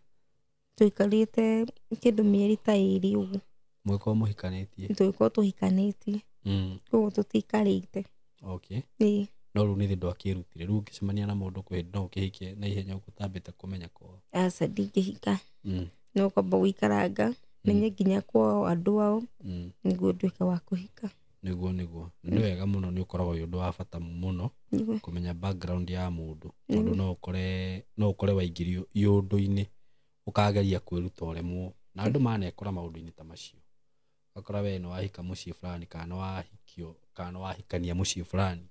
Tũikarĩte kĩndũ mĩeri ta ĩrĩ ũguo. Mũgĩkorwo mũhikanĩtie? Tũgĩkorwo tũhikanĩtie. Koguo tũtiikarĩte. Ĩĩ. No rĩu nĩ ndwakĩrutire. Rĩu ũngĩcemania na mũndũ kwĩ hĩndĩ no ũkĩhike na ihenya ũguo ũtambĩte kũmenya kwao. Aca, ndingĩhika. No kwamba gũikaranga, menye nginya kwao andũ ao, nĩguo nduĩke wa kũhika. Nĩguo, nĩguo. Nĩ wega mũno, nĩ ũkoragwo wĩ ũndũ wa bata mũno Nĩguo. kũmenya background ya mũndũ. Tondũ no ũkore waingĩrio iũndũ-inĩ ũkageria kwĩruta ũremwo. Na andũ manekora maũndũ-inĩ ta macio. Ũgakora we nĩ wahika mũciĩ fulani, kana nĩ wahikio, kana nĩ wahikania mũciĩ fulani.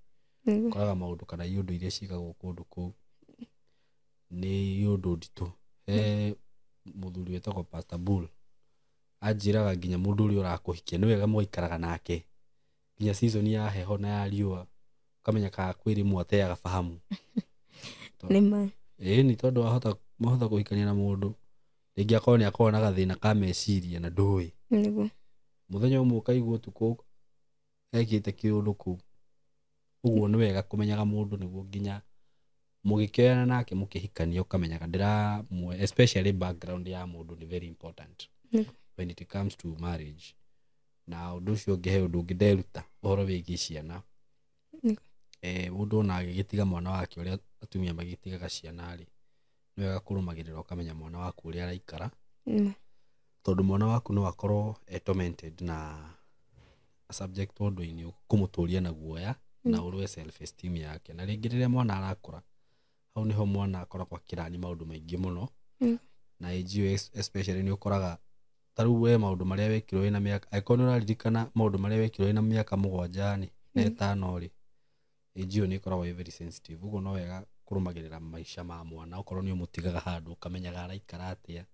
Nĩguo. Ũkoraga maũndũ kana iũndũ iria ciĩkagwo kũndũ kũu nĩ iũndũ nditũ. He mũthuri wĩtagwo Pastor Bull Anjĩraga nginya mũndũ ũrĩa ũrakũhikia nĩ wega mũgaikaraga nake nginya season ya heho na ya riũa, ũkamenya kana kwĩ rĩmwe ateaga fahamu. Nĩ ma. Ĩni tondũ wahota mwahota kũhikania na mũndũ rĩngĩ akorwo nĩ akorwo na gathĩna ka meciria na ndũĩ. Nĩguo. Mũthenya ũmwe ũkaigua ũtukũ ekĩte kĩũndũ kũu. Ũguo nĩ wega kũmenyaga mũndũ nĩguo nginya mũgĩkĩoyana nake mũkĩhikania ũkamenyaga ndĩramwe, especially background ya mũndũ nĩ very important Nĩguo. when it comes to marriage. Na ũndũ ũcio ũngĩ, he ũndũ ũngĩ nderuta ũhoro wĩgiĩ ciana. Nĩguo. Mũndũ ona agĩgĩtiga mwana wake ũrĩa atumia magĩtigaga ciana rĩ, nĩ wega kũrũmagĩrĩra ũkamenya mwana waku ũrĩa araikara. Nĩ ma. Tondũ mwana waku no akorwo e tormented na subject ũndũ-inĩ kũmũtũria na guoya na ũrũe self esteem yake. Na rĩngĩ rĩrĩa mwana arakũra, hau nĩho mwana akoragwo akĩrani maũndũ maingĩ mũno. Na age ĩyo especially nĩ ũkoraga ta rĩu we maũndũ marĩa wekirwo wĩna mĩaka, angĩkorwo nĩ ũraririkana maũndũ marĩa wekirwo wĩna mĩaka 7 rĩ na 5 rĩ, age ĩyo nĩ ĩkoragwo ĩ very sensitive. Ũguo no wega kũrũmagĩrĩra maica ma mwana, okorwo nĩ ũmũtigaga handũ ũkamenyaga araikara atĩa.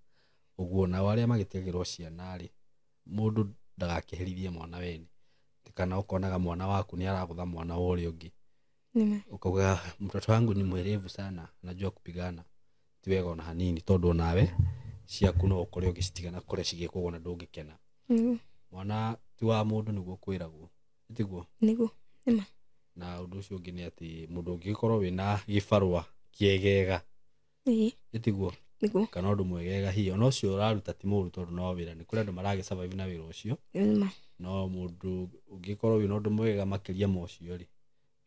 Ũguo nao arĩa magĩtigagĩrwo ciana rĩ, mũndũ ndagakĩherithie mwana wene, kana ũkonaga mwana waku nĩ aragũtha mwana wa ũrĩa ũngĩ, Nĩ ma. ukauga mtoto wangu ni mwerevu sana, anajua kupigana. Ti wega ona hanini, tondũ onawe ciaku no ũkore ũgĩcitigana kũrĩa cigĩkwo na ndũngĩkena. Nĩguo. Mwana ti wa mũndũ nĩguo kwĩragwo, tiguo? Nĩguo. Nĩ ma. Na ũndũ ũcio ũngĩ nĩ atĩ mũndũ ũngĩgĩkorwo wĩna gĩbarũa kĩegega, Ĩĩ. tiguo? Nĩguo. Kana ũndũ mwegega hihi ona ũcio ũraruta ti mũru, tondũ no wĩra, nĩ kũrĩ andũ maragĩ survive na wĩra ũcio. Nĩ ma. No mũndũ ũngĩkorwo wĩna ũndũ mwega makĩria ma ũcio rĩ,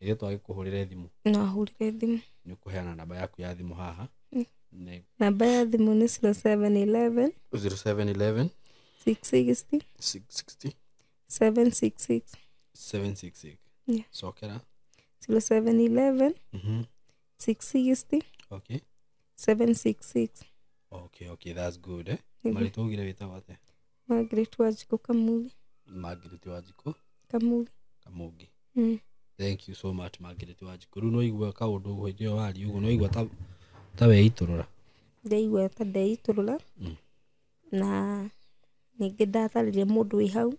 ithuĩ twagĩkũhũrĩre thimũ. No ahũrĩre thimũ. Nĩ ũkũheana namba yaku ya thimũ haha. Namba ya thimũ nĩ 0711 0711 660 660 766. 766. Yeah. Cokera. 0711 660 Okay. 766. Okay, that's good, eh? Nĩguo. Marĩtwa ugire wĩtagwo atĩa? Margaret Wanjikũ Kamuli. Margaret Wanjikũ Kamuli. Kamungi. Mm. Thank you so much Margaret Wanjikũ. Rĩu no igua kaũndũ hĩndĩ ĩyo waria ũguo, no igua ta weitũrũra. Ndaigua ta ndeitũrũra. Na ningĩ ndatarĩria mũndũ wĩ hau,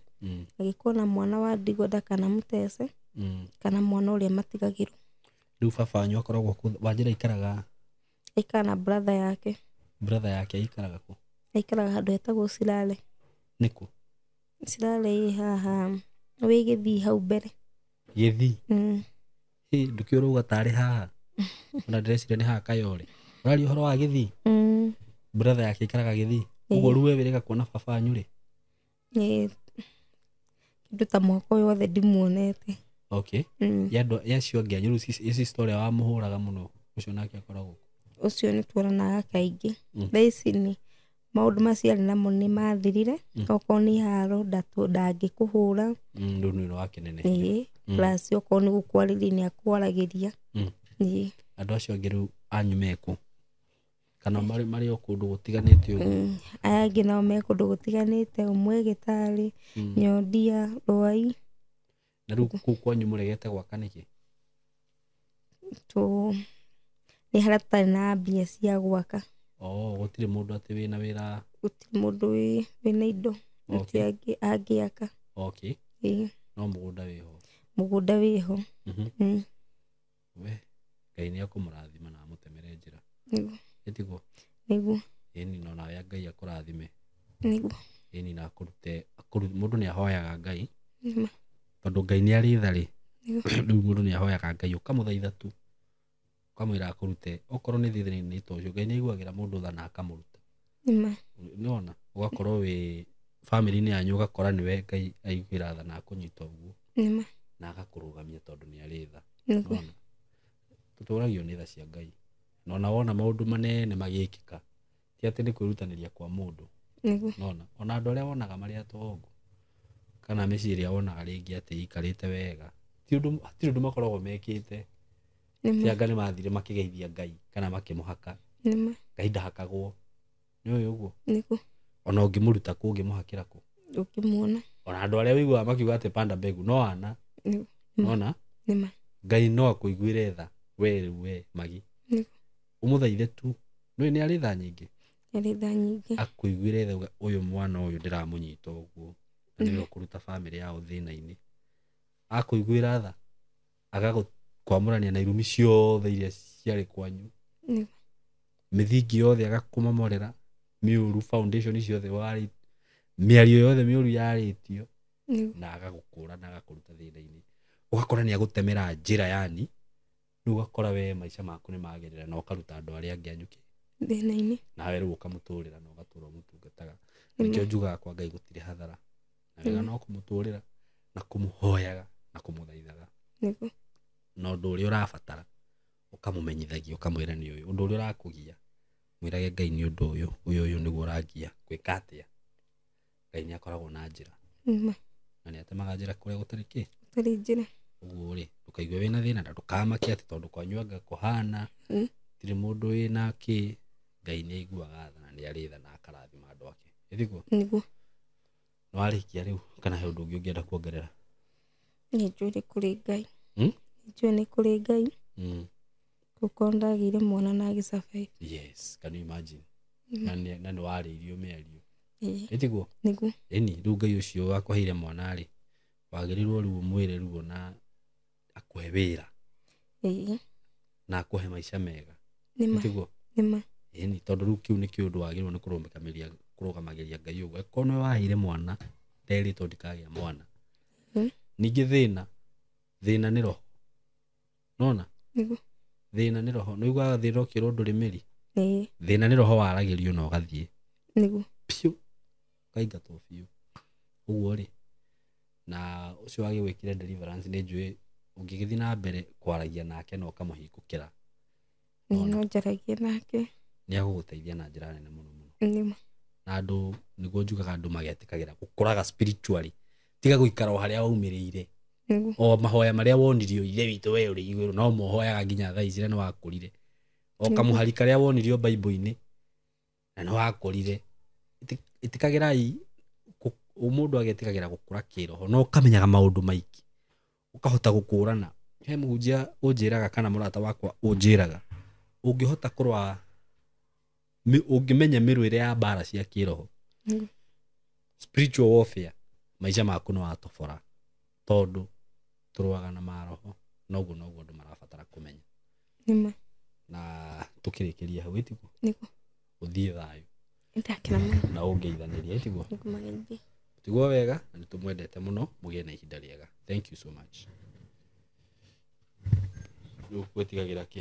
agĩkorwo na mwana wa ndigwa ndakanamũtece, kana mwana ũrĩa matigagĩrwo. Rĩu baba wanyu akoragwo kũ? Wanjĩra aikaraga? Aikaraga na brother yake. Brother yake aikaraga kũ? Aikaraga handũ hetagwo Silale. Nĩ kũ? Silale ĩ haha wĩ Gĩthii hau mbere. Gĩthii? Hĩ, ndũkĩũĩ ũrauga tarĩ haha. Ona ndĩreciria nĩ haha Kayole. Ũraria ũhoro wa Gĩthii? Brother yake aikaraga Gĩthii. Ũguo rĩu we wĩrĩga kuona baba wanyu rĩ? Kĩndũ ta mwaka ũyũ wothe ndimuonete. Okay. Ya andũ ya acio angĩ anyu rĩu sister ũrĩa wamũhũraga mũno, ũcio nake akoragwo kũ? Ũcio nĩ tuonanaga kaingĩ. Thaa ici nĩ maũndũ macio arĩ namo nĩ mathirire. Okorwo nĩ haro ndangĩkũhũra. Rĩu nĩ wakĩnenehe. Ĩĩ. Plus okorwo nĩ gũkwarĩria nĩ akwaragĩria. Ĩĩ. Andũ acio angĩ rĩu anyu mekũ? Kana marĩ o kũndũ gũtiganĩte ũguo? Aya angĩ nao me kũndũ gũtiganĩte, ũmwe Gĩtarĩ, Nyondia, Rwai. Na rĩu kũu kwanyu mũregete gwaka nĩkĩ? Nĩ harĩa tũtarĩ na mbia cia gwaka. Oh, gũtirĩ mũndũ atĩ wĩna wĩra? Gũtirĩ mũndũ wĩna indo. Okay. Gũtirĩ angĩaka. Okay. Ĩĩ. No mũgũnda wĩho? Mũgũnda wĩho. We, Ngai nĩ akũmũrathima na amũtemere njĩra. Nĩguo. Ĩtiguo? Nĩguo. Ĩni, no nawe Ngai akũrathime. Nĩguo. Ĩni, na akũrute, mũndũ nĩ ahoyaga Ngai. Nĩma. Tondũ Ngai nĩ arĩ tha rĩ. Nĩguo. Rĩu mũndũ nĩ ahoyaga Ngai ũkamũthaitha tu. Ũkamwĩra akũrute. Okorwo nĩ thĩna-inĩ ta ũcio, Ngai nĩ aiguagĩra mũndũ tha na akamũruta. Nĩma. Nĩwona? Ũgakorwo wĩ family-inĩ yanyu ũgakora nĩwe Ngai aiguĩra tha na akũnyita ũguo. Nĩma. Na agakũrũgamia tondũ nĩ arĩ tha. Nĩguo. Nĩwona? Tũtũragio nĩ tha cia Ngai. Na ona wona maũndũ manene magĩkĩka, ti atĩ nĩ kwĩrutanĩria kwa mũndũ. Nĩguo. Nĩwona? Ona andũ arĩa wonaga marĩ atongu, kana mĩciĩ ĩrĩa wonaga rĩngĩ atĩ ĩikarĩte wega, ti ũndũ makoragwo mekĩte. Nĩma. Ti anga nĩ mathire makĩgeithia Ngai kana makĩmũhaka. Nĩma. Ngai ndahakagwo. Nĩ ũĩ ũguo? Nĩguo. Ona ũngĩmũruta kũ, ũngĩmũhakĩra kũ? Ũngĩmuona. Ona andũ arĩa ũiguaga makiuga atĩ panda mbegu no ana. Nĩguo. Nĩwona? Nĩma. Ngai no akũiguĩre tha we rĩu we Magi. Nĩguo. Ũmũthaithe tu. Nĩũĩ nĩ arĩ tha nyingĩ. Arĩ tha nyingĩ. Akũiguĩre tha uga ũyũ mwana ũyũ ndĩramũnyita ũguo na nĩwe ũkũruta bamĩrĩ yao thĩna-inĩ. Akũiguĩra tha agagũkwamũrania na irumi ciothe iria ciarĩ kwanyu. Nĩguo. Mĩthingi yothe agakũmomorera mĩũru, foundation ciothe warĩ mĩario yothe mĩũru yarĩtio. Nĩguo. Na agagũkũra na agakũruta thĩna-inĩ. Ũgakora nĩ agũtemera njĩra yani rĩu ũgakora we maica maku nĩ magĩrĩra na ũkaruta andũ arĩa angĩ anyuke Thĩna-inĩ. Nawe rĩu ũkamũtũrĩra na ũgatũra ũmũtungataga. Nĩkĩo njugaga kwa Ngai gũtirĩ hathara, na wega no kũmũtũrĩra na kũmũhoyaga na kũmũthaithaga. Nĩguo. Na ũndũ ũrĩa ũrabatara ũkamũmenyithagia, ũkamwĩra nĩ ũyũ ũndũ ũrĩa ũrakũgia, mwĩrage Ngai nĩ ũndũ ũyũ ũyũ ũyũ nĩguo ũrangia gwĩka atĩa. Ngai nĩ akoragwo na njĩra. Nĩma. Na nĩ atemaga njĩra kũrĩa gũtarĩ kĩ. Gũtarĩ njĩra. Ũguo rĩ, ndũkaigue wĩna thĩna na ndũkamake atĩ tondũ kwanyu anga kũhana tirĩ mũndũ wĩna kĩ. Ngai nĩ aiguaga tha na nĩ arĩ tha na akarathima andũ ake. Ĩthiguo? Nĩguo. Nĩ warĩkia rĩu kana he ũndũ ũngĩ ũngĩenda kuongerera? Nĩ njũĩ nĩ kũrĩ Ngai. Nĩ njũĩ nĩ kũrĩ Ngai. Gũkorwo ndagĩire mwana na agĩ survive. Yes, can you imagine? Na nĩ warĩirio mĩario. Ĩtiguo? Nĩguo. Ĩni, rĩu Ngai ũcio wakũheire mwana rĩ, wagĩrĩirwo rĩu ũmwĩre rĩu ona akũhe wĩra. Na akũhe maica mega. Nĩma. Ĩtiguo? Nĩma. Ĩni, tondũ rĩu kĩu nĩkĩo ũndũ wagĩrĩirwo nĩ kũrũgamagĩria Ngai ũguo. Angĩkorwo nĩwe waheire mwana, nderĩtwo ndikagĩa mwana. Ningĩ thĩna, thĩna nĩ roho. Nona? Nĩguo. Thĩna nĩ roho. Nĩ ũiguaga thĩna ũkĩrwo ndũrĩ mĩri? Thĩna nĩ roho waragĩrio na ũgathiĩ. Nĩguo. Piũ. Ũkaingatwo biũ. Ũguo rĩ, na ũcio wagĩgwĩkire deliverance nĩ njũĩ ũngĩgĩthiĩ na mbere kwaragia nake na ũkamũhingũkĩra. No njaragie nake. Nĩ agũgũteithia na njĩra nene mũno mũno. Nĩma. Na andũ nĩguo njugaga andũ magetĩkagĩra gũkũraga spiritually. Tiga gũikara o harĩa waumĩrĩire. Nĩguo. O mahoya marĩa wonirio ithe witũ we ũrĩ igũrũ no mohoyaga nginya thaa ici na nĩ wakũrire. O kamũhari karĩa wonirio Bible-inĩ na nĩ wakũrire. Ĩtĩkagĩrai mũndũ agetĩkagĩra gũkũra kĩroho na ũkamenyaga maũndũ maingĩ. Ũkahota gũkũrana. He mũhunjia ũnjĩraga kana mũrata wakwa ũnjĩraga ũngĩhota kũrũa ũngĩmenya mĩrũĩre ya mbara cia kĩroho. Spiritual warfare maica maku nĩ watobora tondũ tũrũaga na maroho noguo noguo andũ marabatara kũmenya. Nĩma. Na tũkĩrĩkĩria hau ĩtiguo? Nĩguo. Ũthiĩ thayũ. Nĩndakena mũno. Na ũngeithanĩria ĩtiguo? Nĩngũmageithia. Tiguo wega na nĩtũmwendete mũno, mũgĩe na ihinda rĩega. Thank you so much. Rĩu gwĩtigagĩra kĩ?